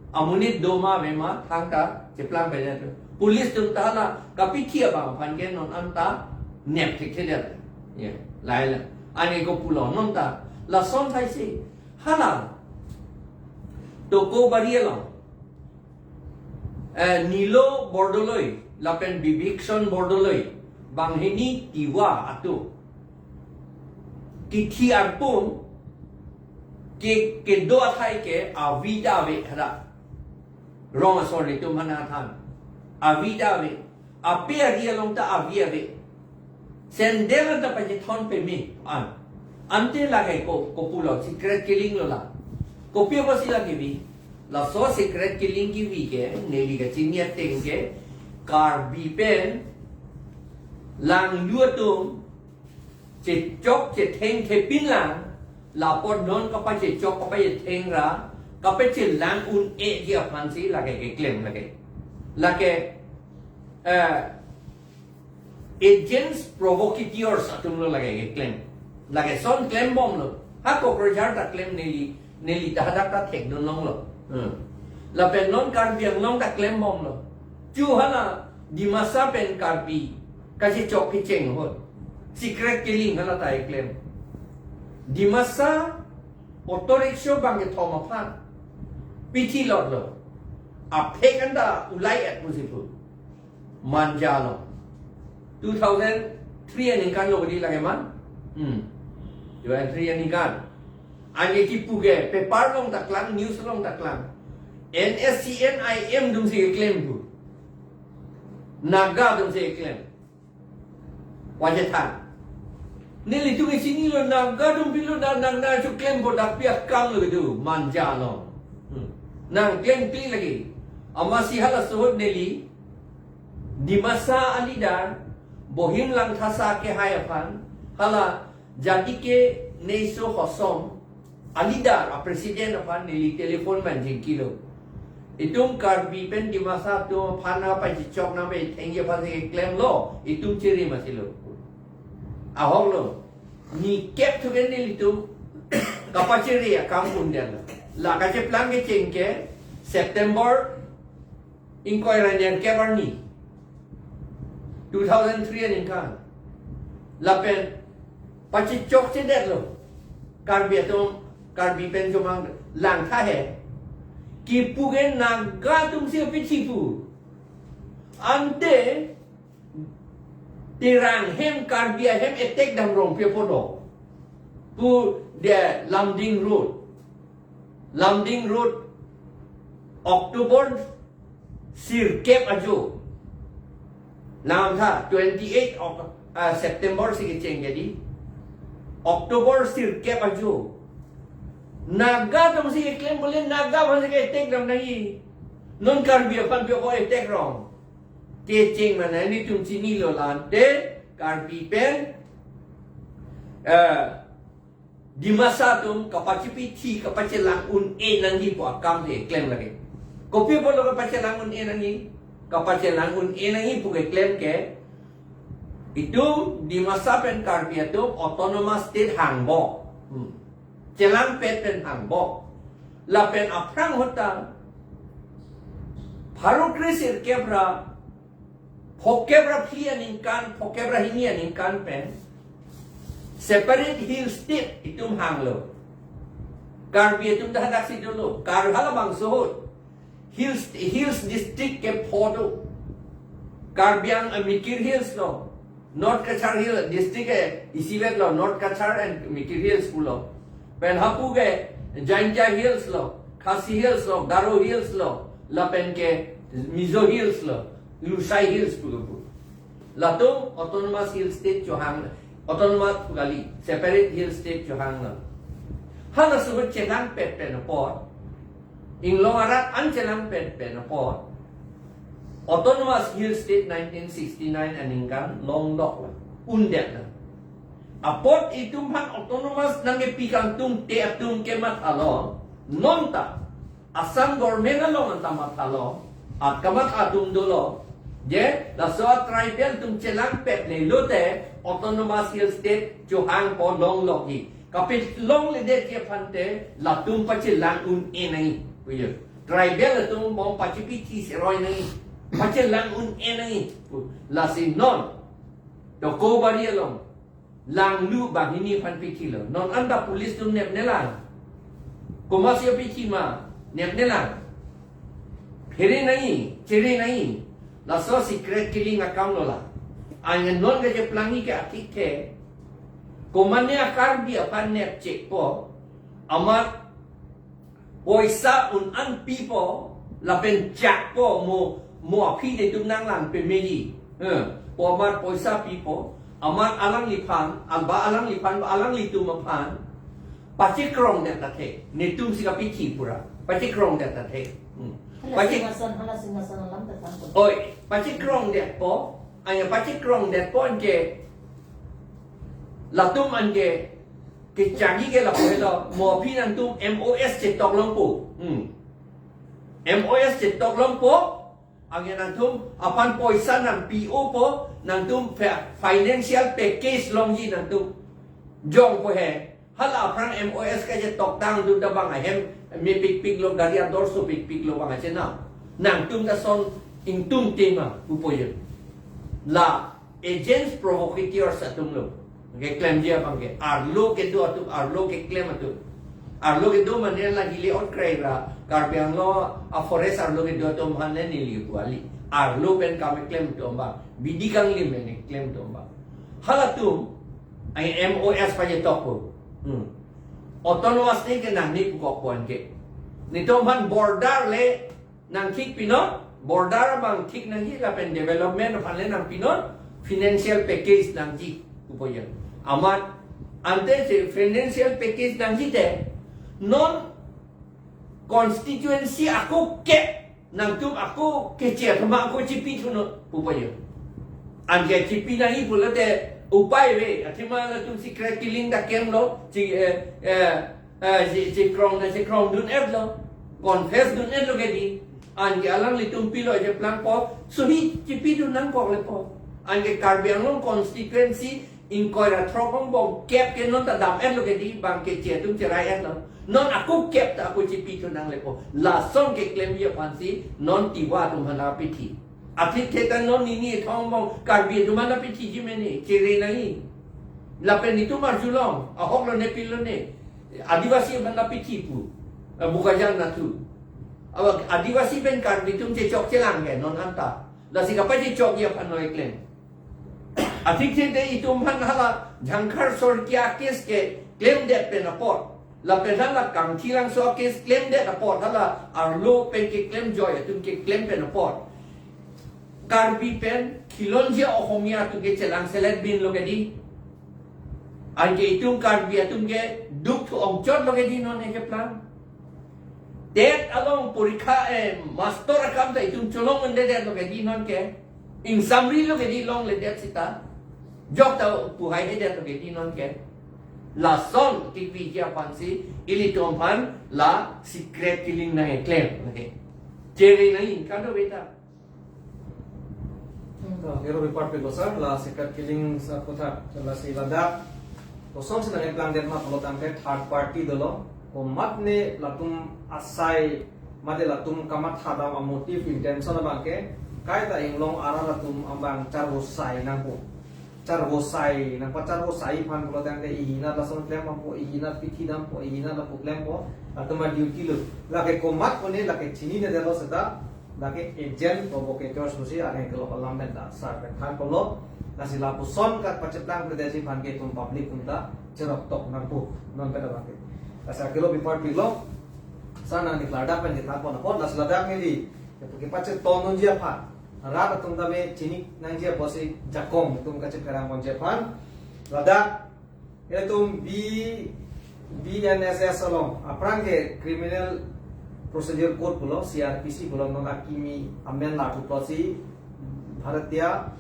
Amonit doma mema, thangta, cheplang beda tu. Police atum ta hala, kapithi abang aphan ke non anta. Nep thekthedet. Ya, laila. Ani ko pulo non ta. Lason thaisi. Hala. Tokobari along. Eh, Nilo Bordoloi, lapen Bibhikson Bordoloi, banghini Tiwa atum. Kithi arpum, ke, kedo athai ke, avi ta ave hadak. Rong asor netum aphan athan. Avi ta ave. Ape ari along ta avi ave. Sandal anta pachethon peme an. Ante lake ko, kopulo, secret killing lo la. Kopi apotsi la kevi. Laso secret killing kevi ke, neli kachini ateng ke, Karbi pen, langlu atum, chechok chetheng thepin lang, lapot non kapachechok kapachetheng ra, kapachelang un-eji aphansi lake keklem lake. Lake, eh, agents provocateurs atum lo lake keklem. Lakeson klembomlo. Ha Kokrajhar ta klem neli, neli ta hadak ta thekdun longlo. Hmm. Lapen non Karbi Anglong ta klembomlo. Chu hala Dimasa pen Karbi kachechok kecheng ahut. Secret killing hala ta keklem. Dimasa auto rickshaw bang kethom aphan. Pithi lotlo. Aphek anta ulai-et pusi pu. Manja along. Two thousand three aningkan lo di lake man. Hmm. Two thousand three aningkan. Ani kipu ke, paper along ta klang, news along ta klang. N S C N I M atumsi keklem pu. Naga atumsi keklem. Wajah than. Nelitum isi ni lo Naga atum pilo na nang na chu klem bodak pi akam lo kedo, manja lo. Hmm. Nang klem kli lagi. Amatsi halaso ahut neli Dimasa a-leader, Bohim Langthasa kehai aphan, hala Jatike Neiso Hosom, a-leader, a-president aphan neli telephone manjingkilo. Itum Karbi pen Dimasa atum aphan nangpachechok nangpachethengji aphansi klemlo, itum chiri masilo. Ahok lo. Ni kep thu ke nelitum kapachiri akam un-edetlo. La kacheplang kecheng ke September ingkoi ra nerkep arni. Two thousand three aningkan. Lapen pachechokchedetlo. Karbi atum, Karbi pen chomang lang tha he. Kipu ke Naga atumsi pithi pu. Ante Terang hem Karbi ahem attack dam rong pe podo. Pu de Lumding Road. Lumding Road, October sirkep ajo. Lamtha twenty eight Oc- ah, September si kecheng ke dei. October sirkep ajo. Naga atum si keklem pule Naga aphan si ke-attack dam nangji. Non Karbi aphan pi ko attack rong. Kecheng mana netum chinilo lante Karbi pen, eh, Dimasa atum kapachipithi kapachelang un-e nangji pu akam si keklem lake. Kopi apotlo kapachelang un-e nangji? Kapachelang un-e nangji pu keklem ke, itum Dimasa pen Karbi atum autonomous state hangpo. Hmm. Chelangpet pen hangpo. Lapen aphrang ahut ta pharo kre sirkep ra phokep ra phli aningkan, phokep ra hini aningkan pen separate hill state itum hanglo. Karbi atum ta hadak si dolo. Kar halabangso ahut hills, hills district ke pho do. Karbi Ang-, eh, Mikir Hills lo, North Cachar Hill district ke isivet lo, North Cachar and Mikir Hills pulo. Pen hapu ke Jaintia Hills lo, Khasi Hills lo, Garo Hills lo, lapen ke Mizo Hills lo, Lushai Hills pulo pu. Latum autonomous hill state chohang, autonomous pu kali, separate hill state chohanglo. Halaso ahut chelangpet pen apot, inglong arat an chelangpet pen apot, autonomous hill state nineteen sixty nine aningkan longloklo, undetlo. Apot itum aphan autonomous nangkepi kangtung te atum kemathalo, non ta Assam government along anta mathalo, at kamatha atum dolo, je laso a-tribal atum chelangpet le lote autonomous hill state chohangpo, longlokji. Kapelongledetji aphan te latum pachelang un-e nangji pujo. Tribal atum bom pachipithi seroi nangji, pachelang un-e nangji pu. Lasi non Tokobari along Langlu banghini aphan pithilo. Non anta police atum nepnelang. Komatsi apithi ma nepnelang. Phere nangji, chere nangji. Laso secret killing akam lo la. Anke non kacheplangji ke athik the. Komane a-Karbi aphan nepchekpo, amat poisa un-an pipo, lapen chakpo, mo, mo aphi netum nanglang pemeji. Eh, po amat poisa pipo, amat alangliphan, alba alangliphan, alanglitum aphan pachekrongdet athe, netum si kapithi pura, pachekrongdet athe. Hmm. Hala Pache- singhasan, hala singhasan alam ta tangko. Oi, pachekrongdetpo, aya pachekrongdetpo anke, latum anke kechagi ke lapu helo, mo aphi nangtum M O S chetok longpo. Hmm. M O S chetok longpo, anke nangtum aphan poisa nangpi-opo, nangtum fa-, financial package longji nangtum. Jongpo he, hala aphrang M O S kachetok tang dun ta bang ahem mepikpik lo, gari ador so pikpik lo bang achenam. Nangtum ta son ingtum tema pupo jo. La agents provocateurs atum lo keklemji abang ke, arlo kedo atum, arlo keklem atum. Arlo kedo mane la hile ot krai ra, Karbi Anglong a-forest arlo kedo atum aphan le neli pu kali. Arlo pen kam keklem atum ba, bidi kanglim pen keklem atum ba. Halatum, ai M O S pachetokpo. Hmm. Autonomous state ke nangji pukok pon ke. Netum aphan border le nangthik pinon, border abang thik nangji lapen development aphan le nangpinon, financial package nangji pupo jo. Amat ante si financial package nangji te, non constituency ako ke, nangtum ako keche athema ako chipithunon pupo jo. Anke chipi nangji pulote upai ave, athema latum secret killing ta kemlo, chi, eh, eh, eh, chi, chikrong ta chikrong dun-etlo, confess dun-etlo ke dei. Anke alanglitum pilo cheplangpo, sohi chipidun nangkok lepo. Anke Karbi Anglong constituency ingkoi ra throk angbong kep ke non ta dam-etlo ke dei, bang keche atum cherai-etlo. Non ako kep ta ako chipithu nang lepo. Lason keklemji aphansi non Tiwa atum aphan nangpithi. Athithe ta non nini thong angbong Karbi atum aphan nangpithiji mene, chere nangji. Lapen netum arjulong, ahok lone pil lone, Adivasi aphan nangpithi pu. Eh, Bokajan nathu. Aba Adivasi pen Karbi atum chechok chelang ke non anta. Lasi kapachechokji aphan noi klem. Athithe te itum aphan hala Jhangkhar Sorkia case keklemdet pen apot, lapen hala Kangthilangso case klemdet apot, hala arlo pen keklem joi atum keklem pen apot, Karbi pen khilonjia Ohomia atum ke chelang selet bin lo ke di. Anke itum Karbi atum ke duk thu ongchot lo ke di non ke plan. TET along porikha, eh, master akam ta itum cholong un'edet lo ke di non ke. Ingsamri lo ke di longledet seta. Jok ta puhaidedet lo ke di non ke. Lason T V ji aphansi ilitum aphan la secret killing nangkeklem. Okay. Chere nangji kadokave ta. Kero report pe ko sir, la secret killing sa kotha, lasi ladak kosonsi nangkeplangdet ma pulo tangte third party dolo, komatne latum asai mate latum kamatha dam a motive intention abang ke, kaita inglong arat atum abang charvosai nangpo. Charvosai nangpacharvo sai aphan pulo tangte ihinat lason klempo, ihinat pithi dampo, ihinat lapu klempo, latum a duty lo. Lake komat kone lake chininedetlo seta, lake agent provocators pusi areng kelok alam pen ta sar pen than polo. Lasi lapuson kat pacheplang perdesi aphan ke itum public atum ta cheroktok nangpo non pen abang ke. Lasi akelo bipar pilok sana ni ladak pen kita pon pon, lasi ladak neli kepacheton unji aphan, rat atum tame chini nangji apotsi jakong itum kachepherang ponji aphan. Ladak itum B, B N S S along aphrang ke Criminal Procedure Code pulo, C R P C pulo, non akimi amen la thuplotsi Bharatiya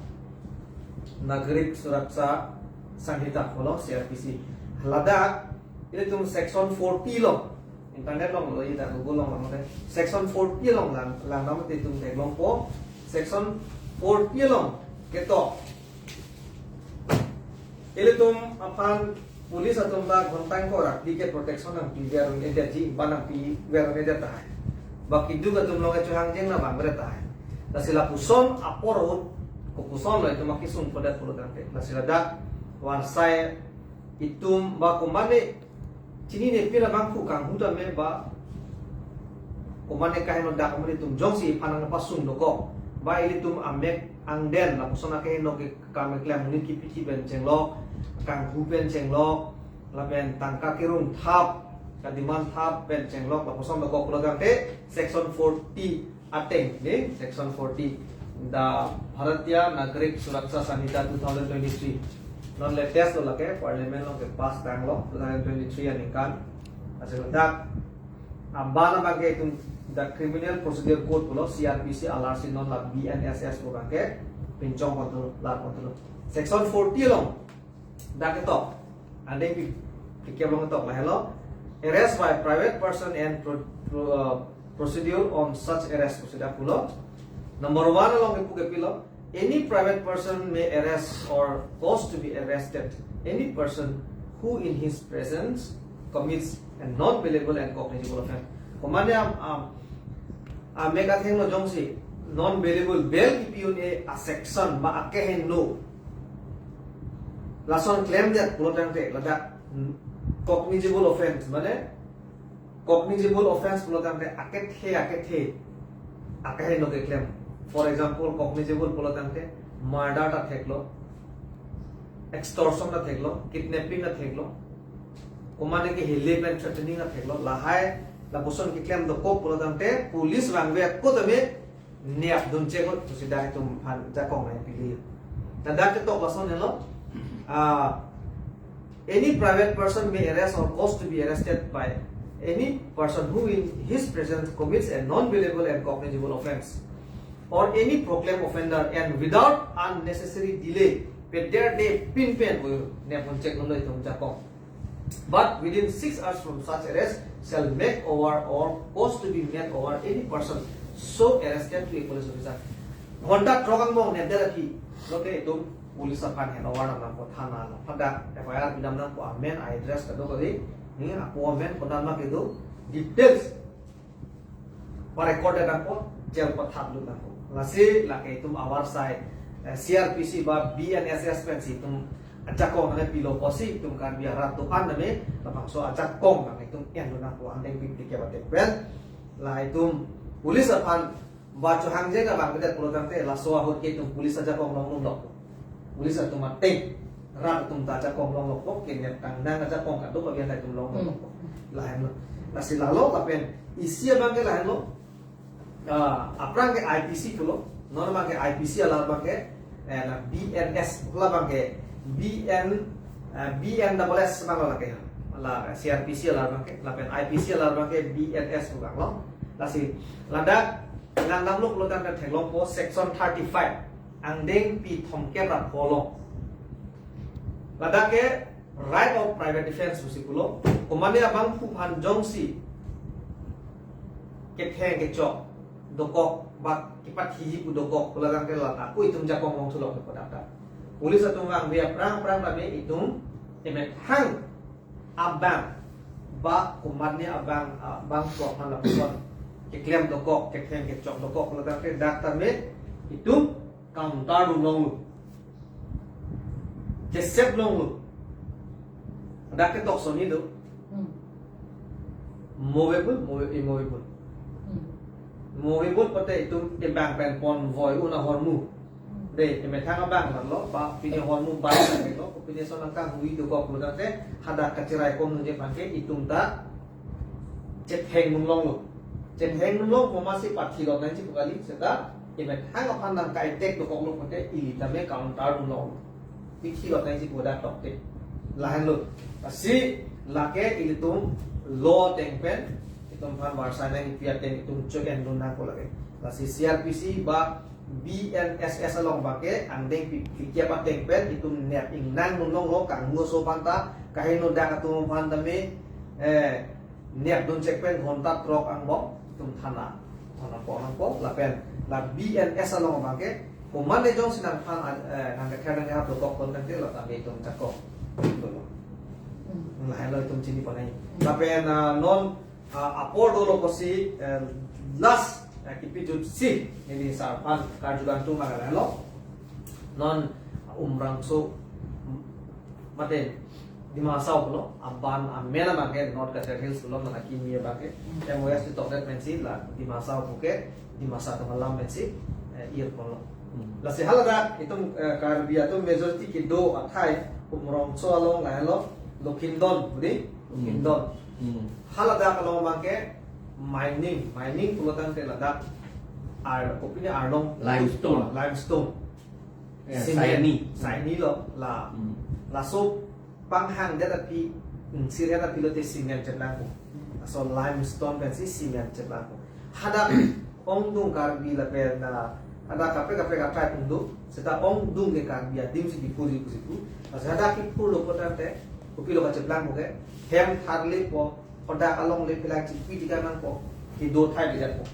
Nagarik Suraksha Sanhita pulo, C R P C. Ladak itum section forty lo, internet along lo, ita Google along lo, section forty along lang, lang nama itum theklongpo, section forty along ketok ilitum aphan police atum ta ghonta ingkoi ra phli ke protection nangpiver un-edetji, ba nangpiver un-edet tahai. Ba keduk atum along ke chohangjeng nang vangver tahai. Lasi lapuson apor ahut kopuson lo itum akesung podet pulo tangte. Lasi ladak varsai itum ba komatne chinine pira bangphu kanghu tame ba komatne kaheno dak amonit atum jongsi aphan nangpasung dokok, ba ilitum amek angden lapuson akeheno ke kam keklem, monit kipithi pen chenglok, kanghu pen chenglok, lapen tangka kerung thap, kademand thap pen chenglok, lapuson dokok pulo tangte section forty ateng, ne, section forty, the Bharatiya Nagarik Suraksha Sanhita two thousand twenty-three. Non latest lo lake, parliament along ke pass tanglo two thousand twenty-three aningkan. Lasi ladak abana abang ke itum the Criminal Procedure Code pulo, C R P C alarsi non la B N S S pulo abang ke pinchong pontulo, la pontulo. Section forty along dak ketok, andeng pi, pikir along ketok lahelo. Arrest by private person and pro, pro, uh, procedure on such arrest, procedure pulo. Number one along kepu ke pilo, any private person may arrest or cause to be arrested any person who in his presence commits a non-bailable and cognizable offense. Komatne am, am, amek athengno jongsi non-bailable, bail kipi un-e a section ba akeheno lason klemdet pulo tangte ladak, hmm, cognizable offense, mane cognizable offense pulo tangte akethe akethe akeheno keklem. For example, cognizable pulo tangte murder ta theklo, extortion ta theklo, kidnapping ta theklo, komatne kehele pen threatening ta theklo, lahai lapuson keklem dokok pulo tangte police vangve ako tame niap dun cheklo, pusi dak itum aphan jakong nangpilo. Ladak ketok lason helo, ah, any private person may arrest or cause to be arrested by any person who in his presence commits a non-bailable and cognizable offense, or any proclaimed offender, and without unnecessary delay, peder de pin pen, oh, niap dun cheklo itum jakong. But within six hours from such arrest, shall make over or cause to be made over any person so arrested to a police officer. Ghonta throk angbong nepdet aphi lote itum police aphan hand over nangpo, thana along. Pada F I R pidam nangpo, amen, address kadokave, ni ako amen, konat ma kedo, details pa-record nangpo, jail pathap lut nangpo. Lasi lake itum avarsai, eh, C R P C ba B N S S pensi itum ajakong nangpilo pusi itum Karbi arat do-an tame labangso ajakong nang itum enlut nangpo, andeng pipli ke batek pen. La itum police aphan ba chohangjeng abang kedet pulo tangte laso ahut ke itum police ajakong longdunlok. Police atum ateng rat atum ta ajakong longlokpo, kenek tang nang ajakong kadokave ta itum longlokpo. Hmm. Lahenlo. Lasi lalo lapen isi abang ke lahenlo. Ah, aphrang ke I P C pulo. Non abangke I P C alar abangke, eh, la B N S, la abangke B N, eh, B N double S abang lake. La C R P C alar abangke, lapen I P C alar abangke B N S pu abang lo. Lasi ladak nang namluk lo tangte theklongpo section thirty-five, angdengpi thomkep ra pholong. Ladak ke right of private defense pusi pulo. Komatne abangphu aphan jongsi ketheng kechok dokok ba kepathiji pu dokok pu la tangte la ako itum jakong longthu lok pu dak ta. Police atum vangve aphrang aphrang tame itum emethang abang ba komatne abang, ah, abangphu aphan lapuson keklem dokok, ketheng kechok dokok pu la tangte dak tame itum counter dun longlo. Chesep longlo. Dak ke tokson ni do. Hmm. Movable, move-, immovable. Hmm. Movable pulote itum ebang pen ponvoi un ahormu. Hmm. De, emethang abang lo, pa, pine hormu bai lo, pine son angkang hui dokok lo tangte, hadak kacherai kom nunje aphan ke itum ta chetheng dun longlo. Chetheng dun longpo amatsi pathi lot nangji pu kali, seta emethang aphan nang ka-attack dokok lo pulote ili tame counter dun longlo. Pathi lot nangji pu dak tokte. Lahenlo. Lasi lake ilitum law ateng pen itum aphan varsai nangji pi ateng itum cho-en dun nangkok lake. Lasi C R P C ba B N S S along abangke angdengpi phlikep ateng pen itum nep ingnang dun longlo, kangno aso aphan ta, kaheno dak atum aphan tame, eh, nep dun chek pen ghonta throk angbong itum thana, thana pon nangpo, lapen la B N S along abangke komatne jongsi nangphan, eh, nang kether nang hap dokok pon tangte la tame itum jakong. Dolo. Hmm. Lahenlo itum chini pon nangji. Hmm. Lapen, ah, non, ah, apor dolo pusi, eh, last, eh, kipijutsi neli sar aphan karju kangtung lake lahenlo. Non Umrangso, mate Dima Hasao pulo, aban amen abangke North Cachar Hills pulo, nang kimi abangke, M O S ti tokdet pensi la Dima Hasao puke, Dimasa atum alam pensi, eh, ir pulo. Hmm. Lasi haladak itum, eh, Karbi atum majority kedo athai, Umrangso along lahenlo, Lokhindon, budi, Hmm. Lokhindon. Hmm. Haladak along abangke mining, mining pulo tangte ladak ar, kopine arlong. Limestone. Limestone. Ya, cement. Saini. Saini lo la. Hmm. Laso panghangdet aphi, hmm, sirhet aphi lote cement cheplang ko. Laso limestone pensi cement cheplang ko. Hadak ongdung Karbi lapen, ah, hadak kaprek kaprek akai pungdo, seta ongdung ke Karbi adim si kiphurji pusi pu. Lasi hadak kiphur lo ko tangte, kopilo kacheplang ko ke, hem tharlepo, hadak along le phelak chipi tiga nangpo, kedo thai dijatpo.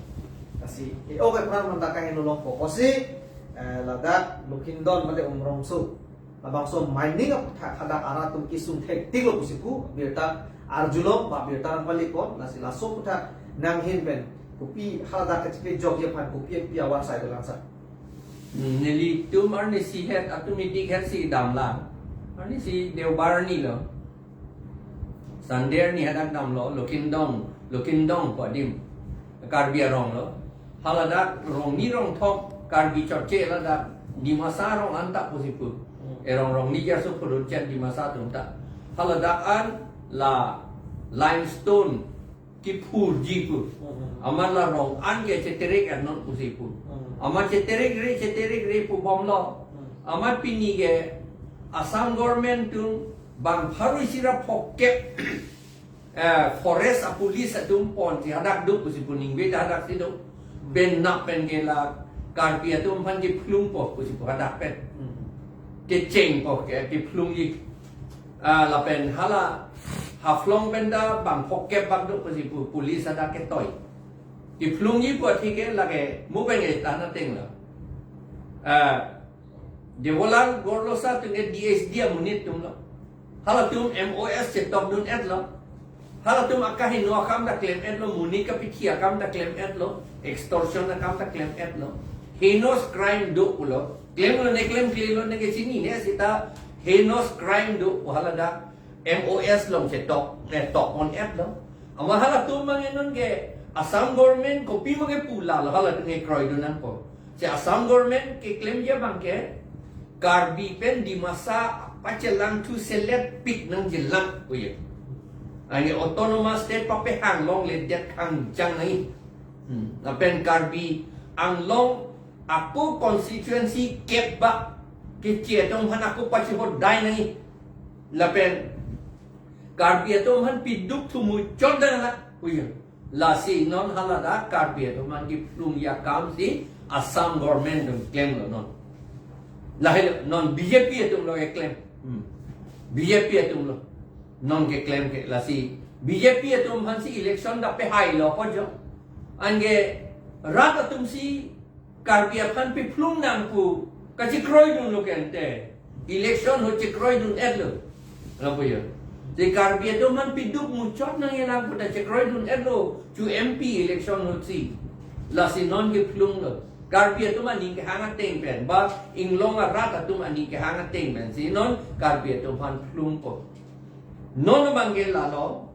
Lasi, e, oke pran manda kaheno longpo. Kosi, eh, ladak Lokhindon mate Umrangso. Labangso mining aputhak hadak arat atum kesung thektik lo pusi pu, birta arjulong ba birta nangpali pon, lasi laso aputhak nanghin pen, kopi hadak kachepejokji aphan kopi pi avarsai dolang sir. Hmm, nelitum arnisi het atum idik het si damlang. Arnisi Deobar arni lo. Sunday arni hadak damlo, Lokhindon, Lokhindon pu adim. Karbi arong lo. Haladak rong ni rong thok Karbi chotche ladak Dimasa arong anta pusi pu. Hmm. Erong rong ni jaso pudun chan Dimasa atum ta. Haladak an la limestone kiphurji pu. Hmm. Amat la rong an ke cheterek ernon pusi pu. Hmm. Amat cheterek re, cheterek re pu bomlo. Hmm. Amat pini ke Assam government atum bang pharo isi ra phokep, eh, forest a police atum ponsi hadak do pusi pu ningve ta hadak si do. Pen nap pen ke la Karbi atum aphan kephlungpo pusi pu hadak pen. Hmm. Kechengpo ke kephlungji. Ah, lapen hala Haflong pen ta bang phokep bak do pusi pu police hadak ketoi. Kephlungji pu atheke lake mo pen ke than ateng lo. Ah, Debolal Gorlosa atum ke D S D amonit atum lo. Halatum M O S chetok dun et lo. Halatum akaheno akam ta klem et lo, monit kapithi akam ta klem et lo, extortion akam ta klem et lo. Heinous crime do pulo. Klem lo ne klemkle lo ne kechinine seta heinous crime do pu haladak M O S along chetok, ne tok pon et lo. Amat halatum abang non ke Assam government kopi abang ke pu la lo halatum kekroi dun nangpo. Si Assam government keklemji abang ke Karbi pen Dimasa pachelangthu selet pik nangjilang puye. Anke autonomous state papehang longledet khangjang nai. Hmm. Lapen Karbi Anglong Ako constituency kep ba keche atum aphan ako pachihodai nangji. Lapen Karbi atum aphan piduk thu muchot dang la. Uya. Lasi non haladak Karbi atum aphan kephlungji akam si Assam government atum klemlo non. Lahelo non B J P atum lo keklem. Hmm. B J P atum lo. Non keklem ke lasi B J P atum aphan si election dak pehailo kojo. Anke rat atum si Karbi aphan pephlung nang pu kachekroidunlo ke ante. Election ahut chekroidun-etlo. Lapu ya. Te Karbi atum aphan piduk muchot nangji lang pu ta chekroidun-etlo. Chu M P election ahut si. Lasi non kephlunglo. Karbi atum aning kehang ateng pen. Ba inglong arat atum aning kehang ateng pen. Si non Karbi atum aphan phlungpo. Non abangke lalo.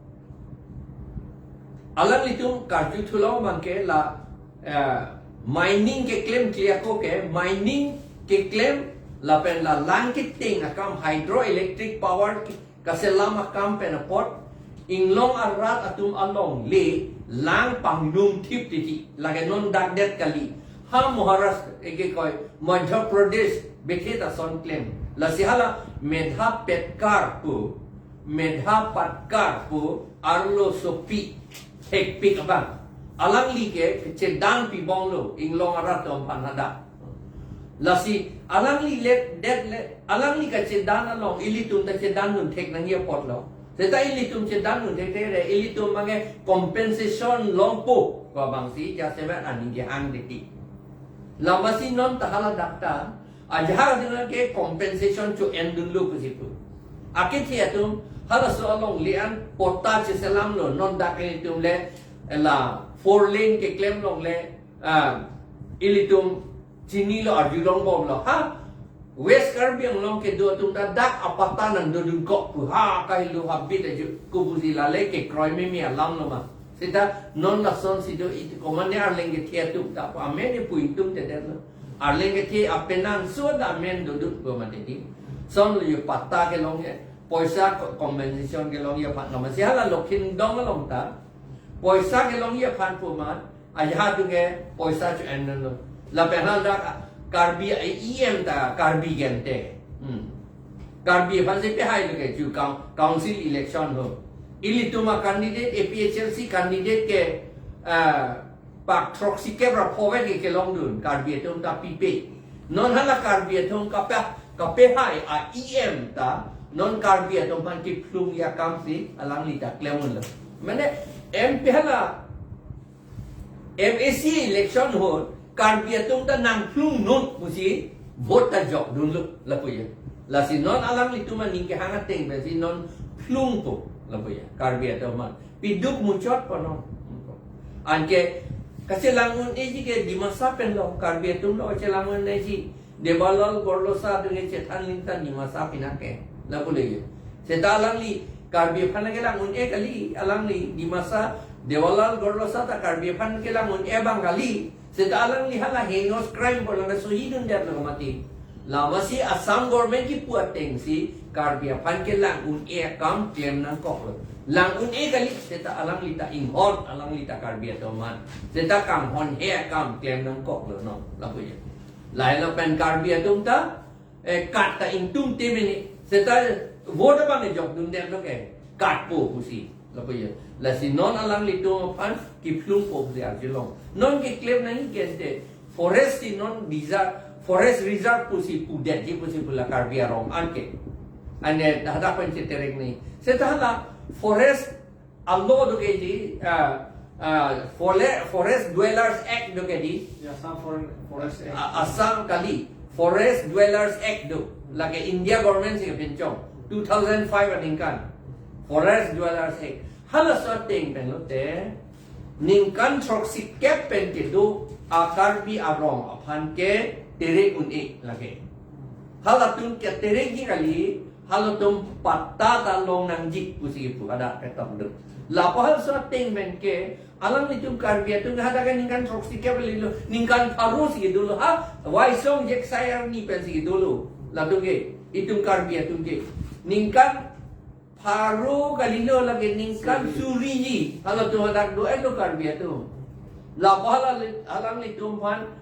Alanglitum karjuthulo abangke la, eh, mining keklem klia ko ke, mining keklem lapen la lang keteng akam hydroelectric power ke-, kaselam akam pen apot, inglong arat atum alongle lang pangnum thip titi, lake non dakdet kali. Ha Maharashtra, eke koi, Madhya Pradesh, bethe ta son klem. Lasi hala Medha Patkar pu, Medha Patkar pu arlosopi thekpik abang. Alangli ke kechedan pibomlo inglong arat atum aphan hadak. Lasi alangli let det le, alangli kachedan along ilitum ta chedandun thek nangji apotlo. Seta ilitum chedandun thekthek re, ilitum abangke compensation longpo ko abang si jasemet aning kehang titi. Lasi non ta haladak ta ajahak atum ke compensation cho-endunlo pusi pu. Akethe atum halaso alongle an patta cheselamlo, non dak ilitum le la four lane keklem longle, ah, ilitum chinilo, arjulongbomlo. Ha West Karbi Anglong kedo atum ta dak apatta nangdodun kok pu, ha kahelo habit aju ko pusi lale kekroi meme alamlo ma. Seta non lason si do it komane arleng kethe atum ta pu amen pu ingtungtedetlo. Arleng kethe apenan so da amen dodun ko mati di. Sonlo yo patta kelongji, poisa ko-, compensation kelongji aphan, lama si hala Lokhindong along ta poisa kelongji aphan pu ma, ajahak atum ke poisa cho-endunlo. Lapen haladak Karbi E M ta Karbi gente. Hmm. Karbi aphan si pehailo ke chu coun-, council election ahut. Ilitum a-candidate, A P H L C candidate ke, ah, pak throksi kep ra pho vet ke kelongdun, Karbi atum ta pipe. Non hala Karbi atum kape-, kapehai a-E M ta, non Karbi atum aphan kephlungji akam si alangli ta klem unlo. Mane, M P hala M A C election ahut Karbi atum ta nangphlungnun pusi vote ta jokdunlo lapu ya. Lasi non alanglitum aning kehang ateng pensi non phlungpo lapu ya. Karbi atum aphan piduk muchotpo non. Anke kachelang un-eji ke Dimasa penlo, Karbi atumlo kachelang un-eji. Debolal Gorlosa atum ke chethan lin ta Dimasa pina ke. Lapu legi. Seta alangli Karbi aphan kelang un-e kali, alangli Dimasa Debolal Gorlosa ta Karbi aphan kelang un-e abang kali. Seta alangli hala heinous crime pu lang sohidundetlo mati. Lama si Assam government kipu ateng si Karbi aphan kelang un-e akam klem nangkoklo. Lang un-e kali, seta alangli ta inghon, alangli ta Karbi atum aphan. Seta kanghon he akam klem nangkoklo non, lapu ya. Lahelo pen Karbi atum ta, eh, kat ta ingtungte mene. Seta vote abang jokdundetlo ke, katpo pusi. Lapu ya. Lasi non alanglitum aphan kephlungpo pusi arjulong. Non keklem nangji ke ante forest si non reserve, forest reserve pusi pudetji pusi pu la Karbi arong anke. Ane hadak pen cheterek nangji. Seta hala forest a-law do keji, ah, ah, Fore-, Forest Dwellers Act do keji. Ya, Assam Foreign Forest Act. A-, Assam kali, Forest Dwellers Act do. Lake India government si kepinchong. Two thousand five aningkan. Forest Dwellers Act. Halaso ateng pen lote, ningkan throksi kep pen kedo a-Karbi arong aphan ke terek un-e lake. Halatum ke terekji kali, halatum patta ta long nangji pusi pu hadak ketok do. Lapu halaso ateng pen ke, alanglitum Karbi atum hadak ke ningkan throksi kep kalilo, ningkan pharo si kedolo ha, Waisong Jeksai arni pensi kedolo. Latum ke, itum Karbi atum ke. Ningkan pharo kalilo lake ningkan suri. Suriji. Halatum hadak do-etlo Karbi atum. Lapu hala li-, alanglitum aphan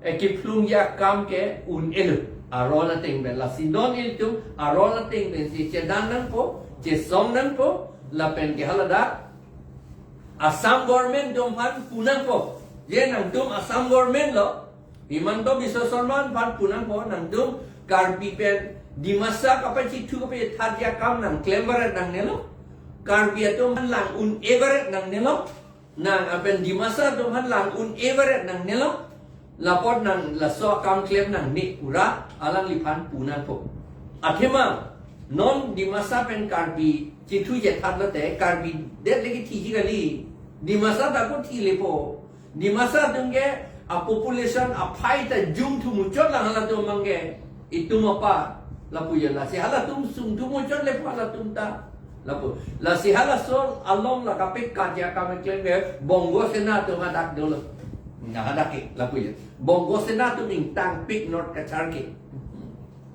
Ekiphlungji akam ke un-elo. Aron ateng pen, lasi non ilitum aron ateng pensi chedan nangpo, chesong nangpo, lapen ke haladak Assam government atum aphan pu nangpo. Je nangtum Assam government lo, Himanta Biswa Sarma aphan pu nangpo, nangtum Karbi pen Dimasa kapachithu kapachethatji akam nangklem varet nangnelo. Karbi atum aphan lang un-e varet nangnelo. Nang lapen Dimasa atum aphan lang un-e varet nangnelo. Lapot nang laso akam klem nangne pura alangliphan pu nangpo. Athema non Dimasa pen Karbi chithu chethat lote Karbi det lagi thiji kali. Dimasa ta ko thilepo. Dimasa atum ke a population aphai ta jum thu muchot lang halatum abang ke. Itum apa lapu ya, lasi halatum sung thu muchot lepo halatum ta. Lapu. Lasi halaso along la kapekatji akam keklem ke Bongo Sena atum hadak dolo. Na hadak ke lapu ya. Bongo Sena atum ingtangpik North Cachar ke.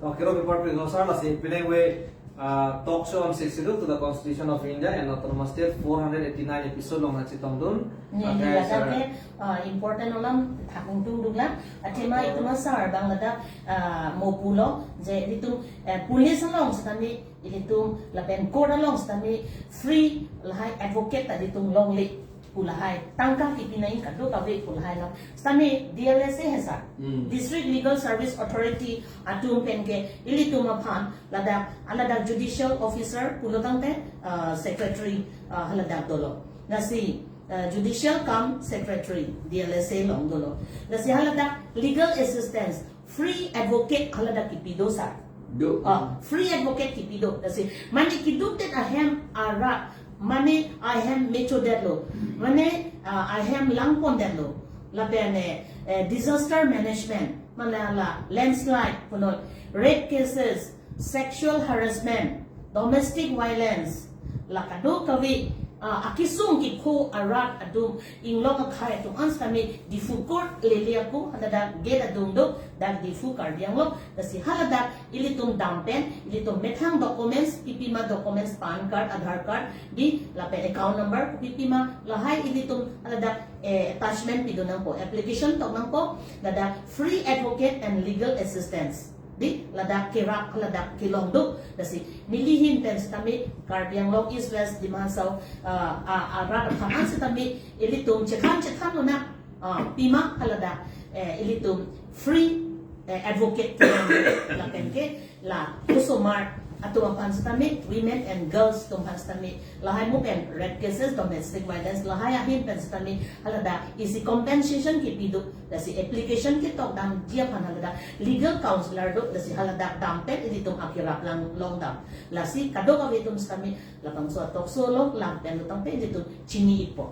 Okay, Robi Parpik Gosar, lasi pineng we, uh, talk show on sixty-two to the Constitution of India and Autonomous State four hundred eighty-nine episode along nangchetongdun. Neli Okay, ladak sir. ke, uh, important alam thakung tungduklang. Athema Oh. itum asar abang ladak, uh, mo pulo, je ilitum, uh, police along setame ilitum lapen court along setame free lahai advocate ta ilitum longle pu lahai, tangka kipi nangji kadokave pu lahai lo. Setame D L S A hesa, Hmm. District Legal Service Authority atum pen ke ilitum aphan ladak, aladak judicial officer pulo tangte, uh, secretary, uh, haladak dolo. Lasi, uh, judicial cum secretary D L S A along dolo. Lasi haladak legal assistance, free advocate haladak kipi do sir. Do. Ah, free advocate kipi do. Lasi mane keduk det ahem arat, mane ahem mecho detlo. Mane, ah, ahem langpon detlo. Lapen, eh, eh, disaster management, mane la landslide, punon rape cases, sexual harassment, domestic violence, la kadokave, ah, akisung kikho arat adung, inglong akhai atum an setame Diphu court lele ako, haladak gate adung do, dak Diphu Karbi Anglong, lasi haladak ilitum dam pen, ilitum methang documents, pipima documents, PAN card, Aadhaar card, di lapen account number, pipima lahai ilitum haladak, eh, attachment pidun nangpo, application tok nangpo, ladak free advocate and legal assistance. Di, ladak kerap, ladak kelong do, lasi neli ahin pen setame Karbi Anglong East West Dima Hasao, ah, ah, ah, rat aphan an setame ilitum chethan chethan lonang, ah, pima haladak, eh, ilitum free, eh, advocate kelong do, lapen ke la osomar atum aphan setame, women and girls atum aphan setame, lahai mo pen rape cases, domestic violence, lahai ahin pen setame, haladak isi compensation kipi do, lasi application ketok damji aphan haladak legal counselor do, lasi haladak dam pen ilitum akerap lang long dam. Lasi kadokave atum setame, labangso a-talk show along lang pen do tangte ilitum chini-ikpo.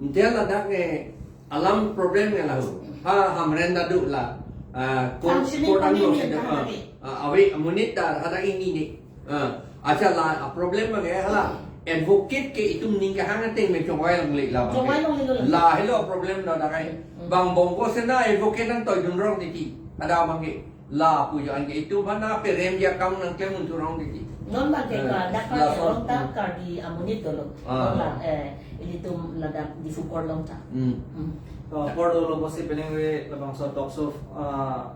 Ntia ladak, eh, alam problem ke lahu. Ha, Hamren ta do la. Ah, court, Functioning court ang committee do sida, ang ah, lagi. Ah, avi, amonit ta hadak ingni ni. Ah, acha la, ah, problem ke hala advocate ke itum ning kehang ateng me chongvai longle la abang ke. Chongvai longle lo la. La helo problem do dak ai. Hmm. Bang Bongo Sena advocate nangtoidun rong titi. Ada abang ke. Lapu jo anke itum aphan na peremji akam nangklem un thu rong titi. Non abang ke Eh, ka, dak ka lason, long ta hmm. Karbi amonit dolo. Ah. Non la, eh, ilitum ladak Diphu court along ta. Hmm. Hmm. To apor dolo pusi pineng we labangso talk show, ah,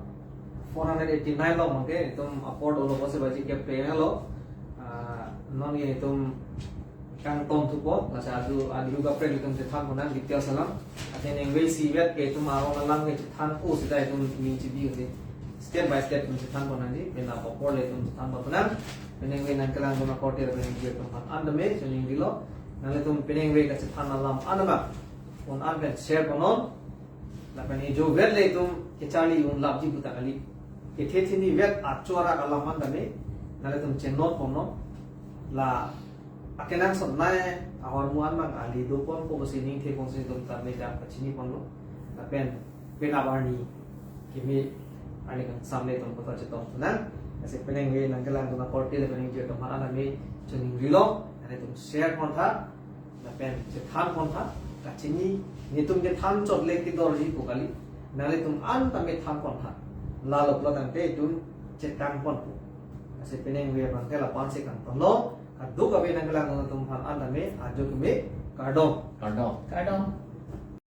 four hundred eighty-nine along abang ke, itum apor dolo pusi baji ke penang lo. Ah, non ke itum kangton thupo, lasi adu, adu kaprek itum chethan ponang details alam. Athe ningve isivet ke itum arong alam ke chethan o seta itum ning chibi usi. Step by step itum chethan ponangji, pena apor le itum chethan ponang. Pineng we nangkelangdun akorte pineng we itum aphan an tame, so ningrilo. Nanglitum pineng we kachethan alam an tame un an pen share ponon. Lapen ejo vet le itum kecharli un lapji puta kali. Kethe thini vet acho arak alam an tame, nanglitum chenot ponnon. La akenangsot nai ahormu an mang ali do ponpo pusi ningthe ponsi itum tame jam kachini ponlo. Lapen penap arni kimi arni kangsam le itum kota chetong ponang. Lasi pineng we nangkelangdun akorte le pineng je itum aphan an tame choningrilo. Nanglitum share pontha. Lapen chethan pontha, kachini, netum kethan chot le kedorji pu kali. Nanglitum an tame than pontha. Lalo pulo tangte itum chethan ponpo. Lasi pineng we abang ke lapu-an si kangtonlo. Kadokave nangkelangdun atum aphan an tame ajo keme kardom. Kardom. Kardom.